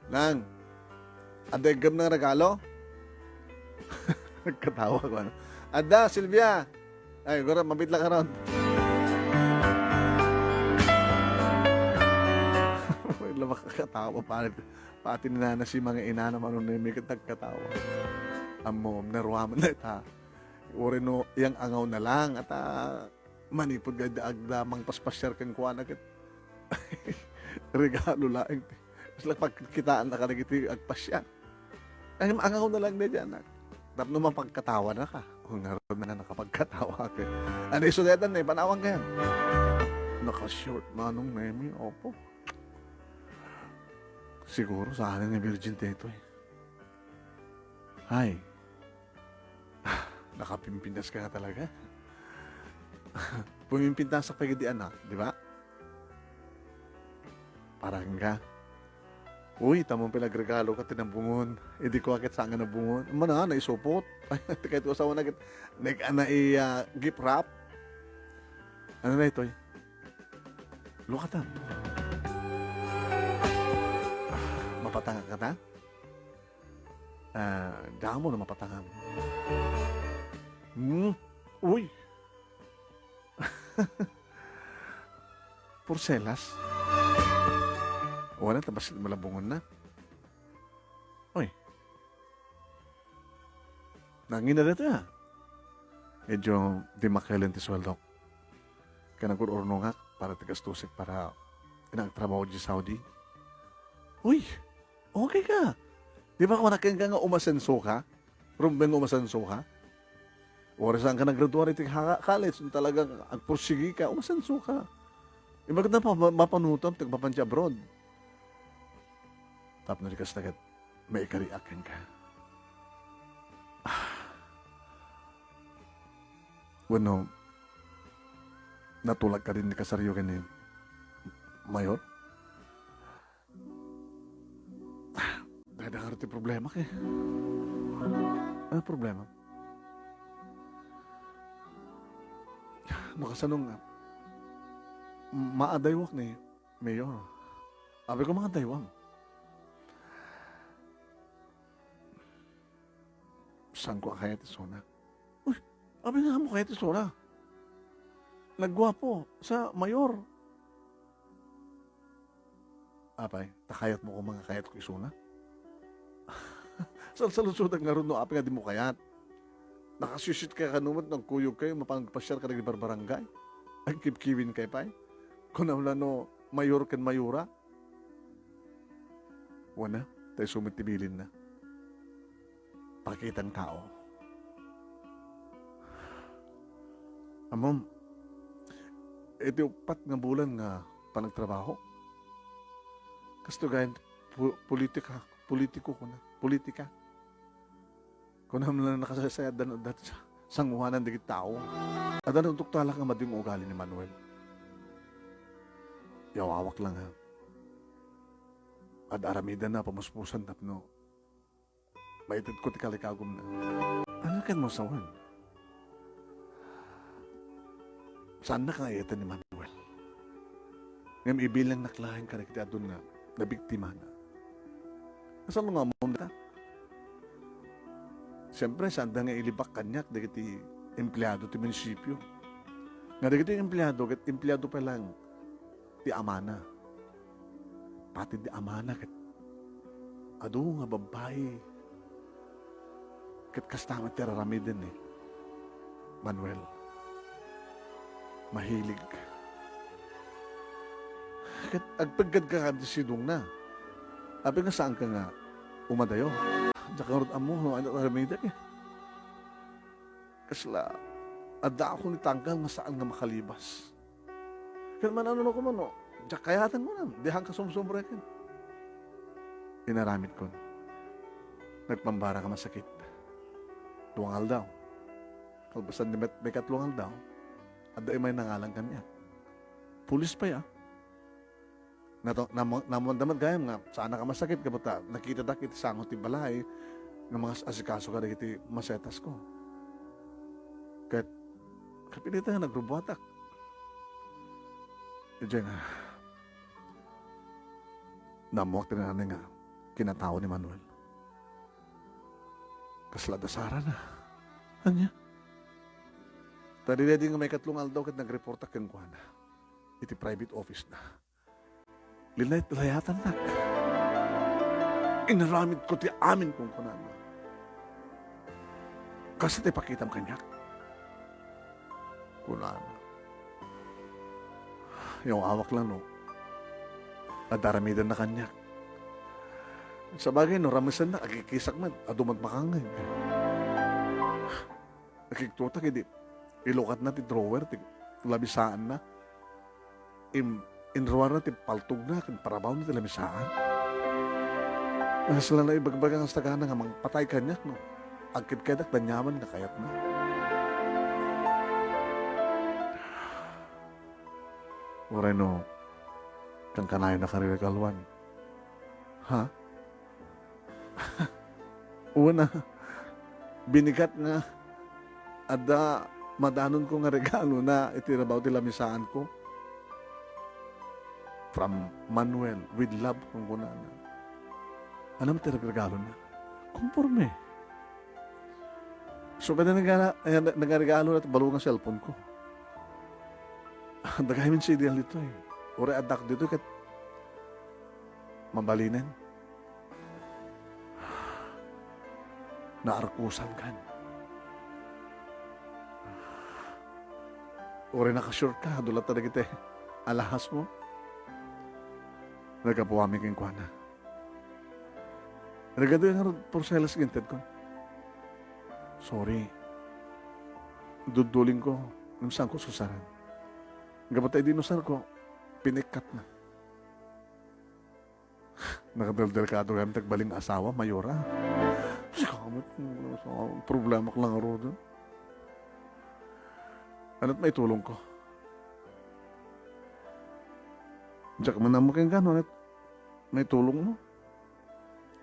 Nang, adda iggem nga regalo? Nagkatawa ko, ano? Adda, Silvia. Ay, gura, mabit lang karon. Wala makakatawa, pare. Pati ni nana si mga ina naman, ano, may nagkatawa. Amo, naruaman na ita. Uri no, yang angaw na lang, at, ah, manipod nga da-, agda mangpaspasyar kenkuana ket regalo laeng ti. Mas lang pagkitaan na kadagiti agpasyar. Ang angaw na lang na dyan, ah. Tapno mapagkatawa na ka. O, nga ron na nakapagkatawa ka. Ano, isudetan na, eh, panawan ka yan. Naka-short, Manong Nemi, opo. Siguro, saan nga virgin teto, eh. Hi. Nakapimpintas ka nga talaga. Pumimpintas ka pay di anak, di ba? Parang ka. Uy, tamong pinagregalo ka, tinabungon. Idi ko akit saan nga nabungon. Mana, naisupot. Ay, ti kahit usawa na kit. Nag-ana i, ah, gift wrap. Ano na ito, eh? Lukatan. Ah, mapatanga ka na? Ah, damo na mapatangam. Hmm? Uy! Porselas? Wala, tabas malabungon na. Uy. Nangina dito, ah. Medyo di makailan ti sweldo. Kaya nagururnongak para ti gastusek para inang trabaho di Saudi. Uy! Okay ka. Di ba kunak ka nga umasenso ka? Rumbeng nga umasenso ka? Oras saan ka naggraduar iti ha-, college, talagang agpursigi ka, umasenso ka. Ibagat na pa, ma-, mapanutom, tagpapan ti abroad. Tapno di kas tagat, maikariak kenka. Ah. Wenno, natulak ka din ni kasaryo ken ni Mayor? Dada nga ti problema, eh. Ano problema? No kasano nga, maadaywak ni Mayor. Abi ko, "Maadaywam." Saan ko kaya ti sona? Uy, abi nga mo kaya ti sona? Nagguapo sa Mayor. Apay, ta kayat mo ko mga kayat ko isuna? Salsaludsodek ngarud no apay nga di mo kayat. Nakaswisit ka kano met no agkuyog kayo, mapangagpasiar ka dagiti barbarangay. Agkibkiwin kay pay. Kunam la no mayor ken mayora. Wana, ta isu met ti bilinna. Pakitan tao. Ammom, iti uppat nga bulan nga panagtrabaho, kasto gayen pu-, politika, politiko kuna, politika. Kunam la nakasaysay, adda, adda sanguanan dagiti tao. Adda nagtuktalak nga madi nga ugali ni Manuel. Yawawak lang, ha. Ad-aramidanna pamuspusan tapno maitedko ti kalikagumna. Ania ket mo sawen? Saannak nga iyaten ni Manuel. Ngem ibilangnak laeng kadagiti adu nga nabiktimana. Kasano nga ammom dayta? Siempre, saanda nga ilibak kaniak dagiti empleado ti munisipio. Nga dagiti empleado, ket empleado pa lang ti amana. Pati di amana ket adu nga babbai. Ket kasta met ti ar-aramiden ni Manuel. Mahilig. Ket agpeggad ka kan ti sidongna. Apay nga saanka nga umadayo? Diak ngarud ammo no ania ti ar-aramidek, eh. Kasla, addaka ni tanggal nga saan nga makalibas. Ket man-ano no koma no, diak kayaten, kunam, diak kasumsumreken. Inaramidkon. Nagpambara nga masakit. Dua nga aldaw. Kalpasan ti met-, maikatlo nga aldaw, adda immay nangalan kaniak. pulis pay, ah. Nato-, namo-, namuanda met gayam nga saannak a masakit, gapu ta nakitadak iti sango ti balay nga mangas-asikaso kadagiti masetasko. Ket kapinita nga nagrubuatak. Idiay nga, naammoak ti nanay nga kinatao ni Manuel. Kasla dasarana. Ania? Ta idi nga maikatlo nga aldaw ket nagreportak kenkuana iti private office na. Linaylayatannak. Inaramidko ti amin, kunkunana. Kasta ti pakitam kaniak? Kunana. Yaw-awak lang no adda aramidenna kaniak. Sabagay, no ramesennak, agkikisak met, adu met makangngeg. Nakigtutak idi ilukatna ti drawer ti lamisaanna. Im-, inruarna ti paltogna ken parabawna ti lamisaan. Kasla naibagbaga nga sagana nga mangpatay kaniak no agkedkedak ti aniaman nga kayatna. Uray no, kankanayon a kareregaluan. Ha? Una, binigat nga adda madanonko nga regalona iti rabaw ti lamisaanko. From Manuel, with love, kunkunana. Ania met ti regregalona? Konforme. So, kada nagana-, eh, nag-, nagaregalo na ti balo nga cellphone ko. Dagaymi C D L ditoy. Uray addak ditoy ket mabalinen. Naarkusankan. Uray nakasure ka, adu latta dagiti alahasmo. Naggapu amin kenkuana. Nagadu nga porcelas nga intedko. Sorry. Duduling ko, ngem saanko susaran. Gapu ta idi inusarko, pinikkatna. Nakadeldelikado gayam ti agbalin nga asawa, Mayora. Sika met, problema ka lang ngarud. Ania ti maitulongko? Diak man ammo kenka no ania ti maitulongmo.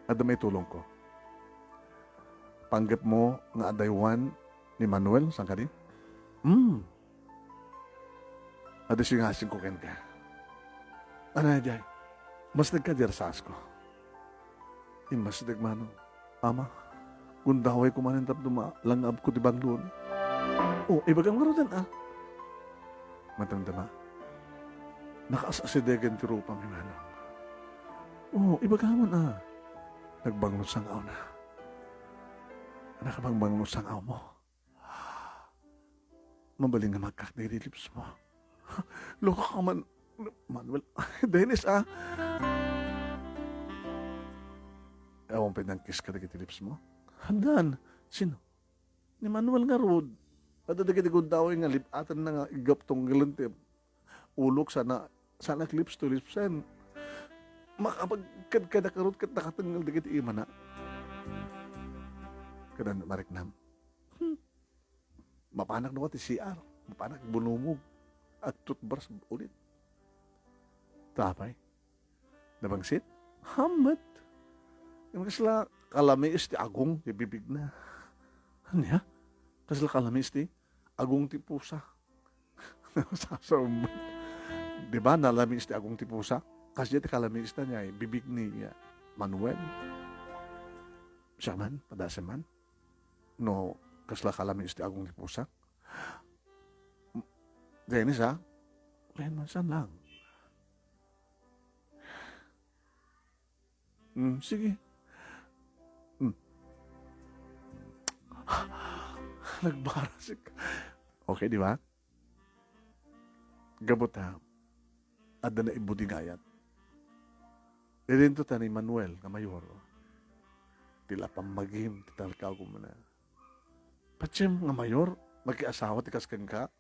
Adda maitulongko. Panggepmo nga adaywan ni Manuel, saan kadi? Hmm. Adda singasingko kenka. Ania diay? Masnegka diay a saasko. Immasneg, Manong. Ama, gundawayko manen tapno malangabko ti banglon. O, ibagam ngaruden, a. Madamdama. Nakaas-asidegen ti rupam, Manong. O, ibagam, a. Nagbanglo sang-awna. Nakabangbanglon sang-awmo. Mabalin nga magkak dagiti lipsmo. Lokak man, Manuel. Dennis, a. Awan pay nangkiss kadagiti lipsmo? Addan. Sino? Ni Manuel ngarud. Adda dagiti gundaway nga lib-atenna nga iggap tunggelen ti ulok sana, sana lips to lips-en. Makapagkadkadak ngarud ket nakatengngel dagiti imana. Kada mariknam. Hmm. Mapanak no ti C R, mapanak bunumog, agtutbras ulit. Tapay, nabangsit? Hammet. Yung kasla kalamiis ti agong ti bibigna. Ania? Kasla kalamiis ti agong ti pusa. Sasaumbat. Di ba, nalamiis ti agong ti pusa? Kasdiay ti kalamiis na niya, bibig ni, uh, Manuel. Siya man, padasem man. No, kasla kalamiis ti agong ti pusa. Dennis, ha? Len, man, saan lang? Hmm, sige. Hmm. Nagbarasik. Okay, di ba? Gapu ta, adda na ibudi nga ayat. Idinto ta ni Manuel nga mayor. Ti la pammagim, ti talkaw kumuna. Patiem nga mayor, makiasawa ti kas kenka?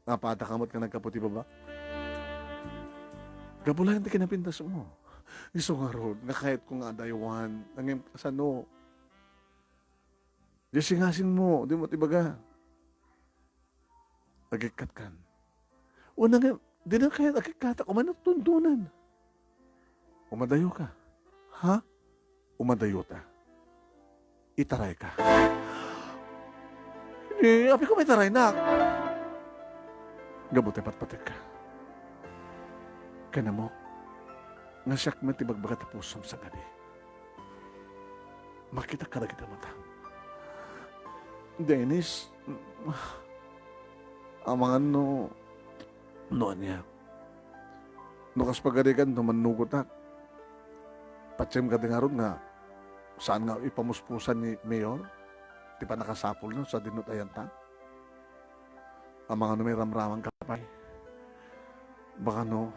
Nga padaka met nga nagkapu ti baba? Gapu laeng ti kinapintasmo. Isu ngarud, nga kayatko nga adaywan, ngem kasano? Di singasingmo, di mo ti baga. Agikkat kan. Una nga, dina kayat agkikkatak umano tuntunan. Umadayoka. Ha? Umadayota. Itarayka. Ni, apay ko may taraynak. Gapu ta patpatekka. Kanamok, nga siak met ti bagbaga ta pusom sagadi. Makitak kadagiti matam. Dennis, amangan no, no ania. No kas pagarigan, no mannugotak. Patiem kadi ngarud nga saan nga ipamuspusan ni Mayor ti pannakasapulna sadino ti ayantan? Amangan no mairamramanka pay. Baka no,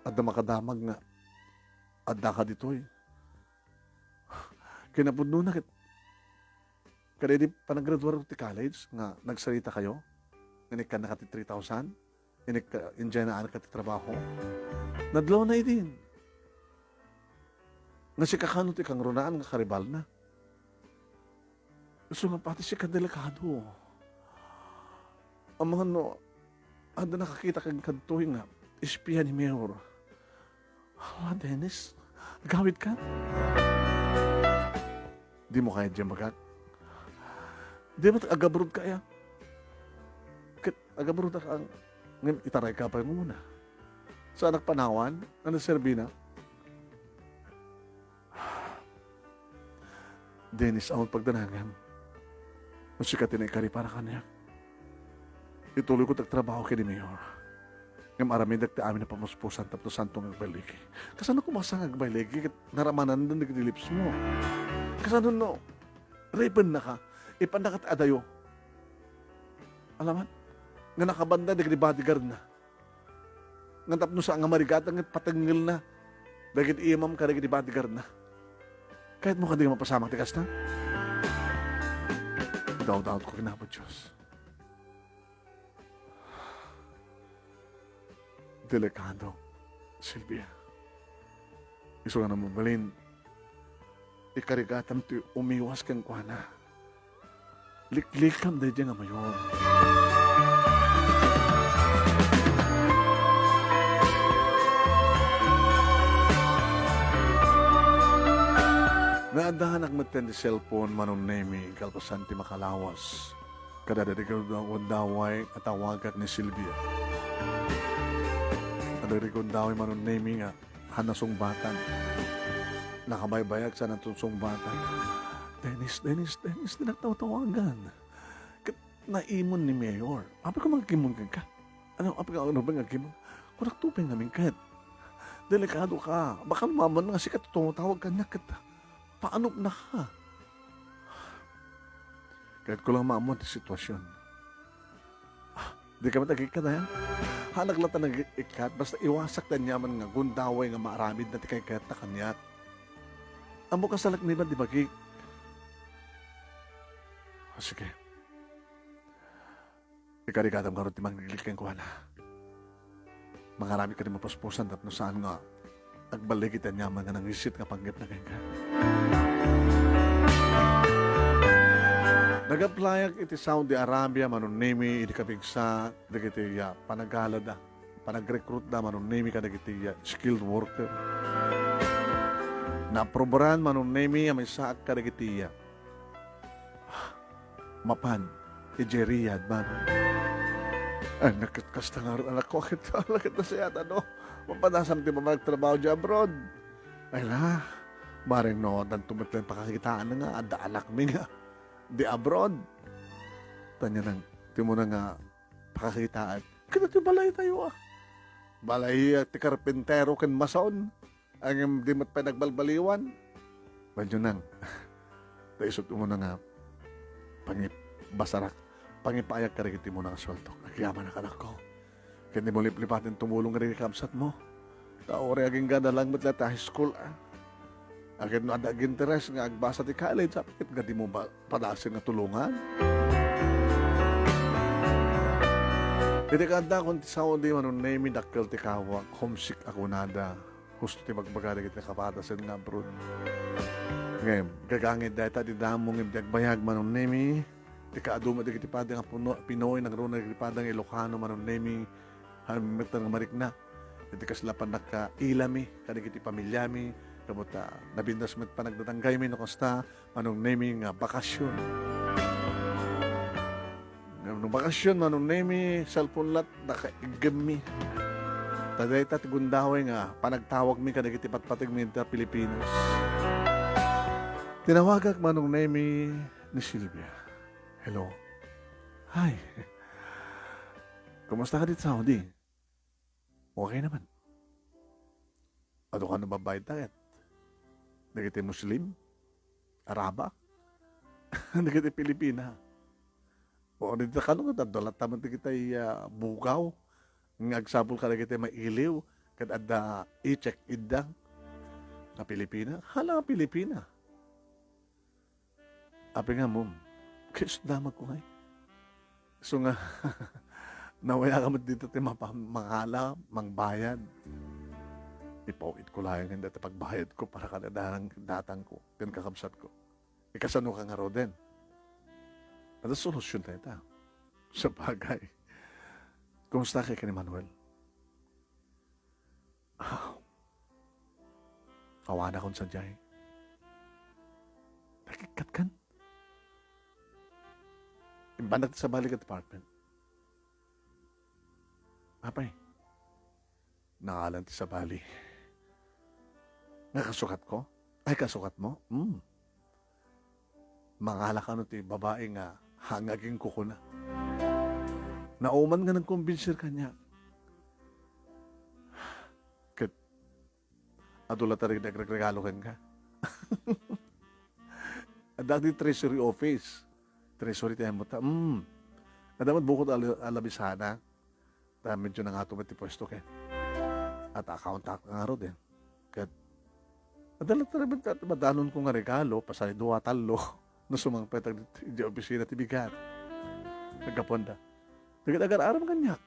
adda makadamag nga addaka ditoy. Kinapudnona ket, kada idi panagraduar ti college nga nagsaritakayo, nga inikkannaka ti three thousand, inikka, injay na ka ti trabaho. Nadlawna idin. Nga sika kano ti kangrunaan nga karibalna. Isu nga pati sika delikado. Amangan no, adda nakakita kadtoy nga espia ni Mayor. Hala, Dennis, agawid ka? Dimo kayat diay bagak? Di met agabroad ka aya? Ket agabroad ka, ngem itarayka pay umuna. Saanak panawan, ano serbina? Dennis, awan pagdanagem. No sika ti naikari para kaniak. Ituloyko ti agtrabaho ken ni Mayor. Ngem aramidek ti amin a pamuspusan tapno saanto nga agbayligi. Kasano koma sa nga agbayligi ket naramananda dagiti lipsmo? Kasano no, ripennaka, ipannaka ti adayo? Alaman, nga nakabanda dagiti bodyguardna. Nga tapno saan nga marigatang ket patengngelna dagiti imam kadagiti bodyguardna. Kayatmo kadi nga mapasamak ti kasta? Dawdawatko ken Apo Dios. Delikado, Silvia. Isu nga no mabalin, ikarigatam ti umiwas kenkuana. Liklikam daydiay nga Mayor. Naaddanak metten ti cellphone, Manong Nemy, kalpasan ti makalawas. Kadagiti gundaway a tawagak ni Silvia. Kadagiti gundaway, Manong Nemy, nga haan nasungbatan. Nakabaybayag sa nasungbatan. "Dennis, Dennis, Dennis, dinak tawtawagan. Ket naimon ni Mayor. Apay ko mangagimon kenka? Ano, apay ka, ano ba nga agimon? Kunak tupay ngamin ket. Delikado ka. Baka maman nga sika ti tumatawag kaniak ket paanopnaka." Kayatko lang maammuan ti sitwasion. Ah, di ka met agikkat, aya? Haanak latta nga agikkat, basta iwasak ti aniaman nga gundaway nga maaramidna ti kaykayatta kaniak. Ammok a salaknibna ti bagik. Ah, sige. Ikarigatam ngarud ti mangliklik kenkuana. Mangaramid ka ti mapuspusan tapno saan nga agballigi ti aniaman nga nangisit nga panggepna kenka. Nag-applyak iti Saudi Arabia, Manong Nemy, idi kapigsa dagiti, ah, panagalada, panagrekrutda, Manong Nemy, kadagiti, ah, skilled worker. Naaprubaran, Manong Nemy, a maysaak kadagiti, ah, mapan idiay Riyadh, Manong. Ay, naket-, kasta ngarud, anakko, ket, ket nasayaat, no? Mapadasam ti panagtrabaho idiay abroad. Ay, la, bareng no, addanto met laeng pakakitaan nga, adda anakmi nga di abroad. Ania nang, ti umuna nga pakakitaak. Ket ti balaytayo, ah. Balay, ah, ti karpintero ken mason. Ngem di met pay nagbalbaliwan. Wen, nang, ta isut' umuna nga pangip-, basarak, pangipaayak kadagiti umuna nga sueldok. Agyamanak, anakko. Ket dimo liplipaten tumulong kadagiti kabsatmo. Ta uray agingga na lang met la ti high school, ah. Ket no adda aginteres nga agbasa ti college, apay ket nga dimo ba-, padasen nga tulongan? Idi kaaddaakon ti Saudi, Manong Nemy, dakkel ti kawak, homesick a kunada. Husto ti bagbaga dagiti nakapadasen nga abroad. Ngem, gagangid dayta ti damo ngem di agbayag, Manong Nemy. Ti kaadu met dagiti padi nga puno-, Pinoy, nangruna dagiti padi nga Ilocano, Manong Nemy. Haan met nga marikna iti kasla pannakailami kadagiti pamiliami, ket, ah, nabindas met panagdadanggaymi no kasta, Manong Nemi, nga bakasion. No bakasion, Manong Nemi, cellphone lat, nakaiggemmi. Ta dayta ti gundaway nga panagtawagmi kadagiti patpategmi ita Pilipinas. Tinawagak, Manong Nemi, ni Silvia. Hello. Hi. Kumusta ka dit Saudi? Okay naman. Adu kano babae daket? Dagiti Muslim? Araba? Dagiti Pilipina? O, dita kano ket adda latta met dagiti, ah, bugaw nga agsapul kadagiti mailiw ket adda i-check idda nga Pilipina? Hala nga Pilipina. Apay nga, Mom? Kayat damagko ngay. So nga, nawaya ka met dita ti mapa-, mangala, mangbayad. Ipaw-itko laeng dayta pagbayadko para kada datangko, ken kakabsatko. Ikasano ka ngaruden? Adda solusyonta ita. Sabagay. Kumusta kay ken ni Manuel? Ah. Awanakon sadiay. Nakikkat kan? Imbanak ti sabali ka department. Apay, nangalan ti sabali. Nga kasukatko? Ay, kasukatmo? Hmm. Mangala kano ti babae nga hangaging kukuna. Nauman nga nagkombinsir kaniak. Ket adu latta dagiti agregregalo kenka. Adda di treasury office. Treasury ti ammotta. Mm. Adda met bukod a, a labisana. Ta medyo nangato met ti puesto ken. At accountant nga ngarud, eh. Ket, adda latta met ti madanonko nga regalo, pasay dua, tallo. No sumangpet iti opisina ti bigat. Naggapuanda. Dagiti agar-aram kaniak.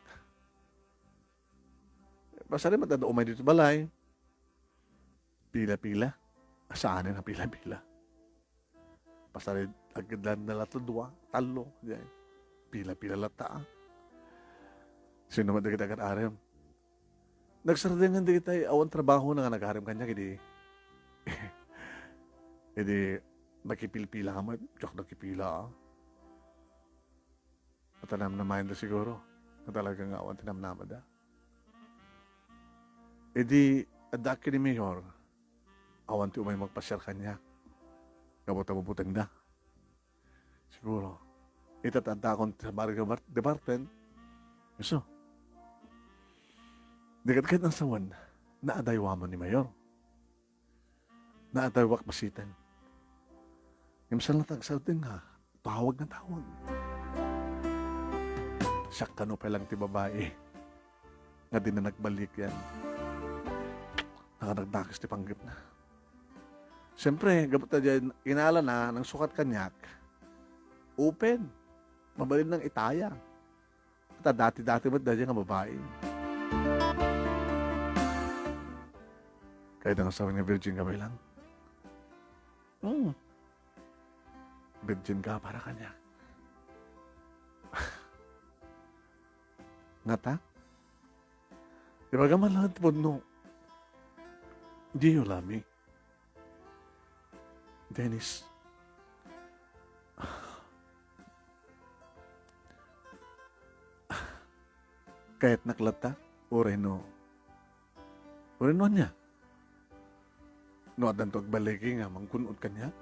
Pasay met adda umay dito balay. Pila-pila. Saan nga pila-pila? Pasay agdadna latta dua, tallo, diay. Pila-pila latta, ah. Sino met dagiti agar-aram? Nagsardeng dagiti awan trabahona nga nagarim kaniak idi, idi nakipilpila ka met, diak nakipila, ah. At namnamaenda siguro nga talaga nga awan ti namnamada. Idi adda ket ni Mayor, awan ti umay magpasiar kaniak. Gapu ta bubutengda. Siguro, ita ti addakon ti sabali nga bar-, department. Isu. Di ket, ket nang sawen, naadaywa man ni Mayor. Naadaywa basiten. Ngem saan latta agsardeng nga tawag nga tawag. Siak kano pay lang ti babai nga dina nagbalikan. Nakanagdakes ti panggepna. Siempre, gapu ta diay inalana, nangsukat kaniak, open. Mabalin nang itaya. Ta dati-dati met daydiay nga babai. Kayatna nga sawen nga virgin ka pay lang. Hmm. Virgin ka para kaniak. Ngata? Ibagam man laeng ti pudno. Diyo lami. Dennis. Kayatnak latta, uray no. Uray no ania? No addanto agbaligi nga mangkun-od kaniak?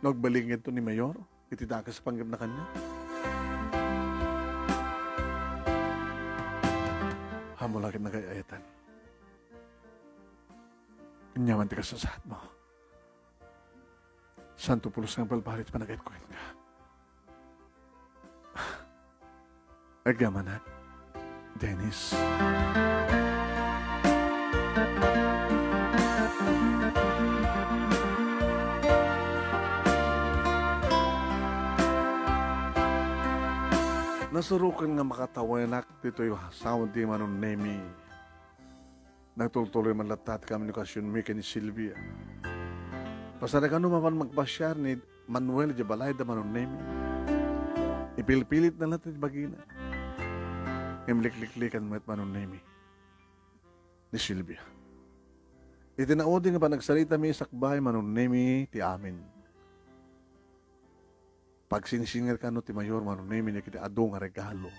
No agbaligi ngadto ni Mayor iti dakes a panggepna kaniak? Ammok la ket nagay-ayatan. Aniaman ti kasasaadmo. Santo pulos nga balbaliw ti panagayatko kenka. Agyamanak, Dennis. Nasuroken nga makatawenak ditoy Saudi, Manong Nemi. Nagtultuloy man latta ti komunikasionmi ken ni Silvia. Pasarek no mapan magpasiar ni Manuel idiay balay da Manong Nemi. Ipilpilitna latta ti bagina. Ngem likliklikan met Manong Nemi ni Silvia. Iti naudi nga panagsaritami, sakbay Manong Nemi ti amin. Pagsingsingir kano ti mayor Manong Nemi dagiti adu nga regalo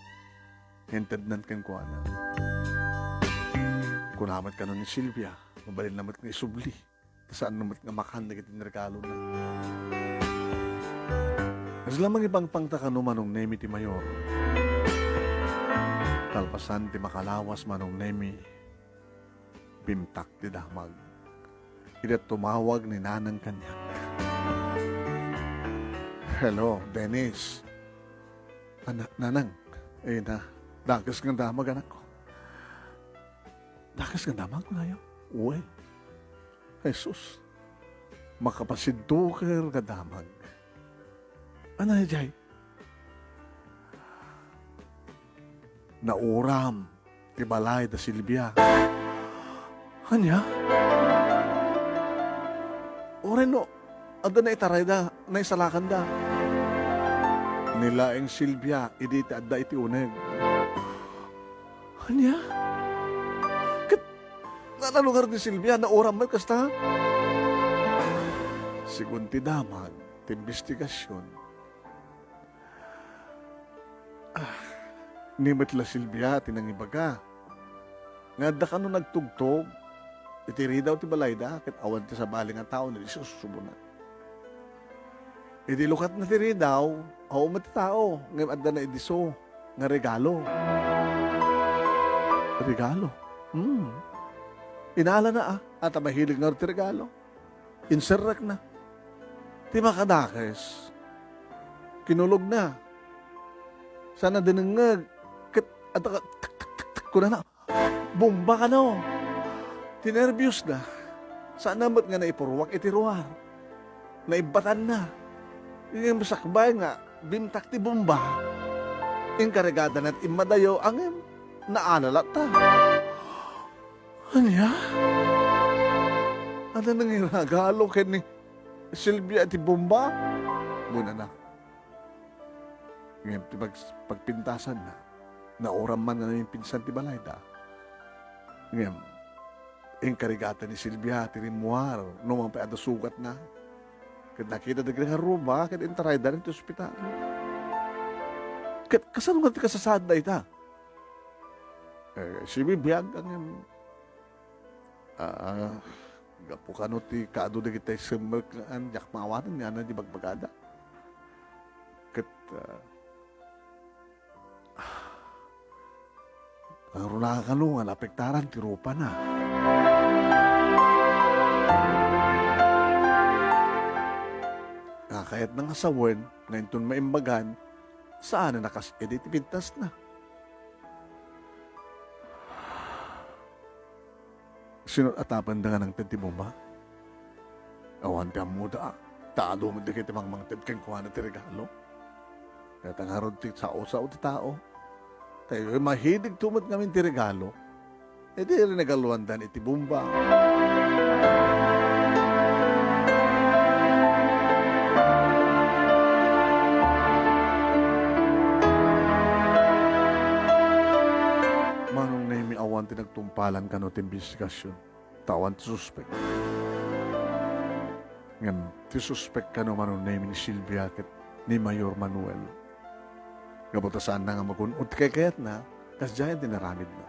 nga intednan kenkuana. Kuna met kano ni Silvia, mabalinna met nga isubli. Ta saanna met nga makan dagiti regalo na. Kasla mangipangpangta kano Manong Nemi ti mayor. Kalpasan ti makalawas Manong Nemi, bimtak ti damag. Ida tumawag ni Nanang kaniak. "Hello, Dennis." "Ana, Nanang, eh na, dakes nga damag, anakko." "Dakes nga damag, kunayo?" "Uy, Jesus, makapasidduker nga damag." "Ania jay?" "Nauram ti balay da Silvia." "Ania? Uray no adda naitarayda, naisalakanda?" "Ni laeng Silvia idi ti adda iti uneg." "Ania? Ket nano ngarud ni Silvia, nauram met kasta?" "Segun ti damag ti imbestigasion, ah, ni met la Silvia ti nangibaga nga adda kano nagtugtog iti ridaw ti balayda ket awan ti sabali nga tao no idi susubona. Idi lukatna ti ridaw, awan met ti tao, ngem adda naidisso nga regalo." "Regalo?" "Hmm. Inalana, ah, a ta mahilig ngarud ti regalo. Inserrekna. Ti makadakes, kinulogna. Saanna dinengngeg ket adda ka-, tak, tak, tak, tak, kunana, 'Bomba kano!' Ti nerbiosna, saanna met nga naipurruak iti ruar. Naibbatanna. Ngem sakbay nga bimtak ti bomba, inkarigada met immadayo, ngem naalalatta." "Ania? Adda nangiragalo ken ni Silvia iti bomba?" kunana. Ngem ti pag-, pagpintasanna, nauram man nga naminpinsan ti balayda. Ngem inkarigada ni Silvia ti rimmuar no man pay adda sugatna. Ket nakita dagiti karruba ket intarayda iti ospital. Ket kasano nga ti kasasaadda ita? Eh, sibibiag, ngem, ah, gapu kano ti kaadu dagiti semmek nga diak maawanen nga ania ti bagbagada. Ket, ah, Nangruna kano nga naapektaran ti rupana. Nga kayatna nga sawen nga inton maimbagan, saan a nakas-ed iti pintasna. Sino a tapanda nga nangted ti bomba? Awan ti ammoda, a. Ta adu met dagiti mangmangted kenkuana ti regalo. Dayta ngarud ti sao-sao ti tao. Ta idiay mahiligto met ngamin ti regalo, idi regaluandan iti bomba. Manong Nemi, awan ti nagtumpalan kano ti imbestigasyon. Ta awan ti suspek. Ngem ti suspek kano Manong Nemi ni Silvia ket ni Mayor Manuel. Gapu ta saanna nga magun-od ti kaykayatna, kasdiay ti inaramidna.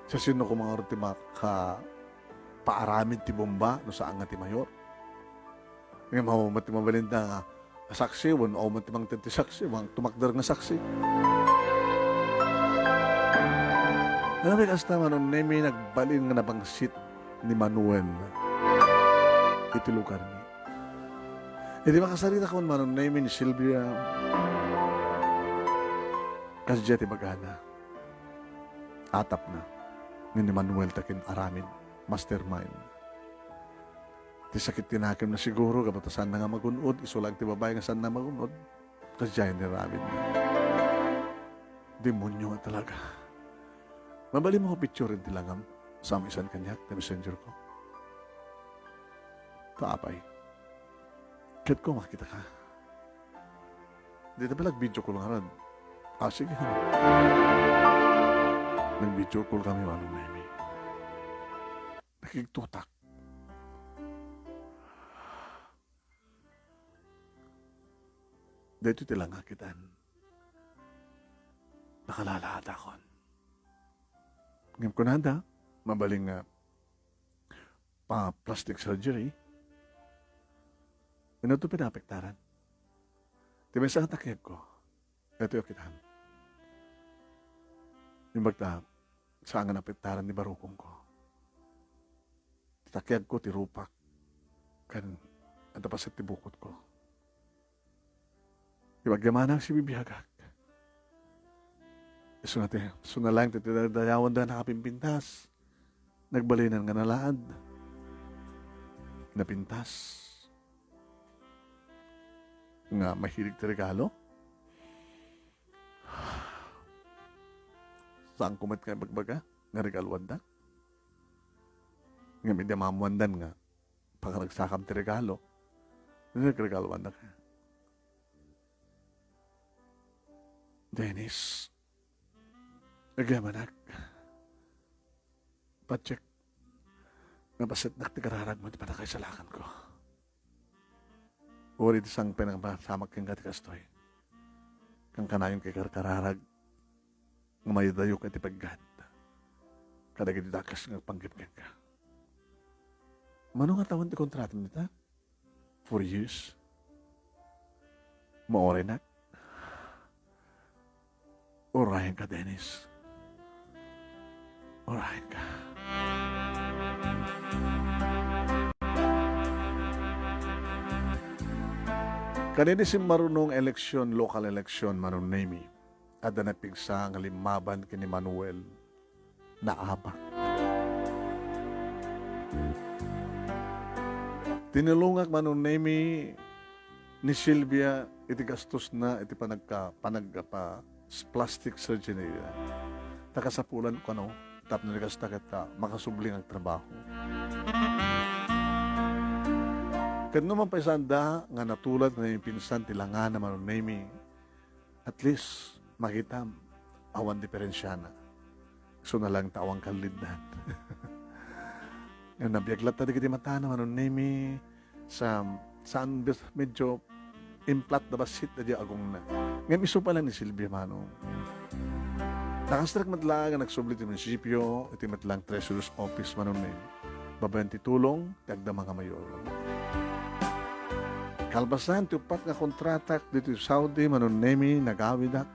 Siasino koma ngarud ti makapaaramid ti bomba no saan nga ti Mayor? Ngem awan met ti mabalinda nga saksi wenno awan met ti mangted ti saksi, mang-, tumakder nga saksi. Ngarud, kasta Manong Nemi, nagbalin nga nabangsit ni Manuel iti lugarmi. Idi makasarita kano Manong Nemi ni Silvia, kasdiay ti bagana, atapna, ngem ni Manuel ti kin-aramid, mastermind. Ti sakit ti nakemna siguro, gapu ta saanna nga magun-od, isu laeng ti babai nga saanna magun-od. Kasdiay ni aramidna. Demonyo nga talaga. Mabalinmo nga picturen ti langam, sa-, saan kaniak, ti messenger ko. Ta apay. Ket ko makita ka. Dita pala, video call ngarud. Ah, sige. Nag-video call kami, Manong Nemi. Nakigtutak. Daytoy ti langakit, nakalalaadakon. Ngem kunada, mabalin nga pa plastic surgery, inunto pinapektaran. Ti maysa nga takiagko, daytoy a kitam. Imbag ta, saan nga napektaran ni barukongko. Ti takiagko, ti rupak, ken adda paset ti bukotko. Ibagyamanak si bibiagak. Isu nga ti, isu nga laeng ti tinadayawanda nga nakapimpintas. Nagbalinan nga nalaad. Napintas. Nga mahilig ti regalo. Saanko met nga ibagbaga nga regaluandak. Ngem idi ammoandan nga pagaragsakam ti regalo, nagregaloandak. Dennis, agyamanak. Patiek, napasetnak ti kararagmo ti pannakaisalakanko. Uray ti sangpen a mapasamak kenka ti kastoy. Kankanayon nga ikarkararag nga maidayok iti peggad kadagiti dakes nga agpanggep kenka. Mano nga tawen ti kontratam dita? Four years? Maurayennak? Urayenka, Dennis. Urayenka. Kadaydi simmaruno nga eleksyon, local election, Manong Nemi, adda napigsa nga limmaban ken ni Manuel. Naabak. Tinulongak, Manong Nemi, ni Silvia iti gastosna iti panagka-, panagpa-, plastic surgery. Ta kasapulan kano, tapno di kasta ket, ah, makasubli nga agtrabaho. Ket no mapaisanda nga natulad nga naipinsan ti langana, Manong Nemi, at least, makitam, awan diferensiana. Isu na lang ta awan kalliddan. Nga nabiag latta dagiti matana, Manong Nemi, sa, saan bes-, medyo implat da bassit da di agongna. Ngem isu pay lang ni Silvia, Manong. Nakastrek met laeng nga nagsubli ti munisipio, iti met lang treasurer's office, Manong Nemi. Babaen ti tulong, ti agdama nga mayor. Kalpasan ti uppat nga kontratak ditoy Saudi, Manong Nemi, nagawidak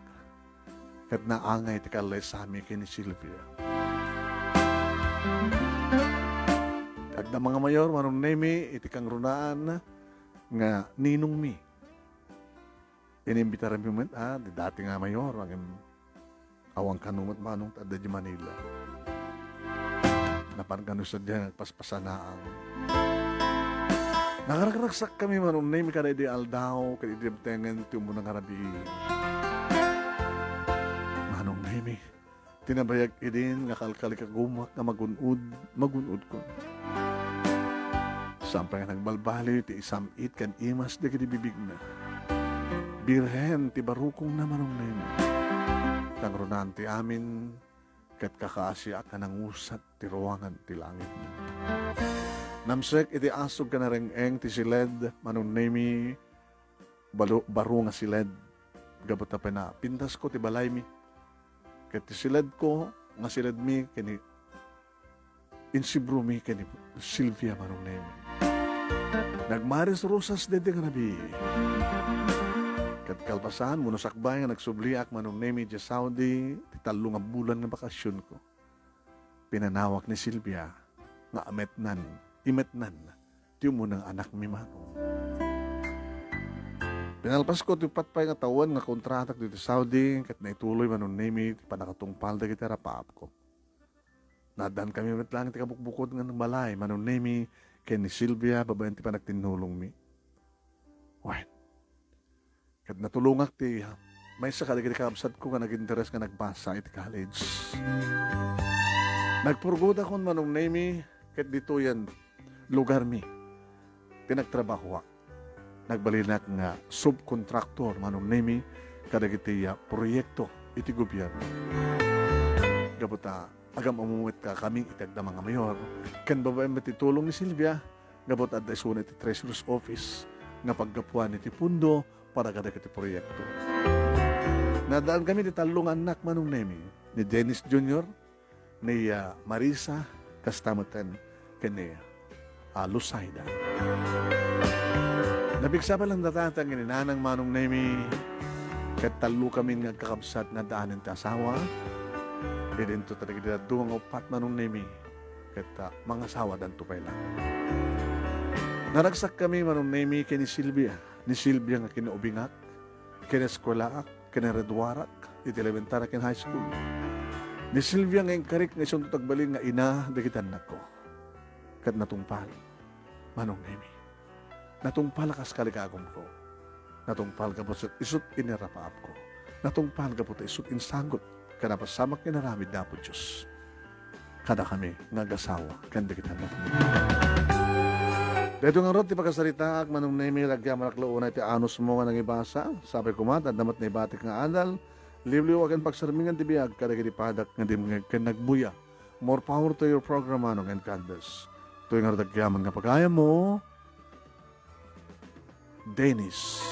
ket naangay ti kallaysami ken ni Silvia. Ti agdama nga mayor, Manong Nemi, iti kangrunaan nga ninongmi. Inimbitarmi met, ah, ti dati nga mayor, ngem awan kano met, Manong, ta adda di Manila. Napan kano sadiay nga agpaspasanaang. Nakaragragsakkami, Manong Nemi, kadaydi aldaw, ket idi dimtengen ti umuna nga rabii. Manong Nemi, ti nabayag idin nga kalkalikagumak nga magun-od, magun-odkon. Saan pay nga nagbalbaliw ti isam-it ken imas dagiti bibigna. Birhen ti barukongna, Manong Nemi. Kangrunaan ti amin, ket kakaasiak a nangusat ti ruangan ti langitna. Namsek iti asug ken nareng-eng ti siled, Manong Nemi, balo-, baro nga siled. Gapu ta pay napintasko ti balaymi. Ket ti siledko nga siledmi ken ni, insibromi ken ni Silvia, Manong Nemi. Nagmaris rusas daydi nga rabii. Ket kalpasan, wenno sakbay nga nagsubliak, Manong Nemi, idiay Saudi, ti tallo nga bulan nga bakasionko, pinanawak ni Silvia nga ametnan, imetnan ti umuna nga anakmi, Manong. Pinalpasko ti uppat pay nga tawen nga kontratak ditoy Saudi, ket naituloy, Manong Nemi, ti pannakatungpal dagiti arapaapko. Naaddankami met laeng ti kabukbukod nga balay, Manong Nemi, ken ni Silvia, babaen ti panagtinnulongmi. Wen, ket natulongak ti maysa kadagiti kakabsatko nga nag-interes nga nagbasa iti college. Nagpurgudakon, Manong Nemi, ket ditoyen lugarmi ti nagtrabahoak. Nagbalinak nga subkontraktor, Manong Nemi, kadagiti, ah, proyekto iti gobierno. gapu ta agam-ammo met kakami iti agdama nga mayor. Ken babaen met ti tulong ni Silvia, gapu ta adda isuna iti treasurer's office nga paggapuan iti pundo para kadagiti proyekto. Nadaan kami ti tallo nga annak, Manong Nemi, ni Dennis Junior, ni, ah, Marisa, kasta met ken ni, ah, Lusaida. Napigsa pay lang data nga ni Nanang, Manong Nemi, ket tallo kami nga agkakabsat nga addaanen ti asawa. Idinto ta dagiti dadduma nga uppat, Manong Nemi, ket, ah, mangasawadanto pay lang. Naragsak kami, Manong Nemi, ken ni Silvia. Ni Silvia nga kinaubingak, kineskuelaak, kinaraduarak iti elementary ken high school. Ni Silvia nga inkarik nga isunto ti agbalin nga ina dagiti annakko. Ket natungpal, Manong Nemi. Natungpal a kas kalikagumko. Natungpal gapu ta isut' inirapaapko. Natungpal gapu ta isut' insagut ken napasamak nga inaramid ni Apo Dios kadakami nga agasawa ken dagiti annakmi. Daytoy ngarud ti pakasaritaak, Manong Nemi, agyamanak la unay ti anusmo nga nangibasa. Sapay koma ta adda met naibatik nga adal, liwliwa ken pagsarmingan ti biag kadagiti padak nga dimngeg ken nagbuya. More power to your program, Manong, and God bless. Daytoy ngarud agyaman nga pagayammo, Dennis.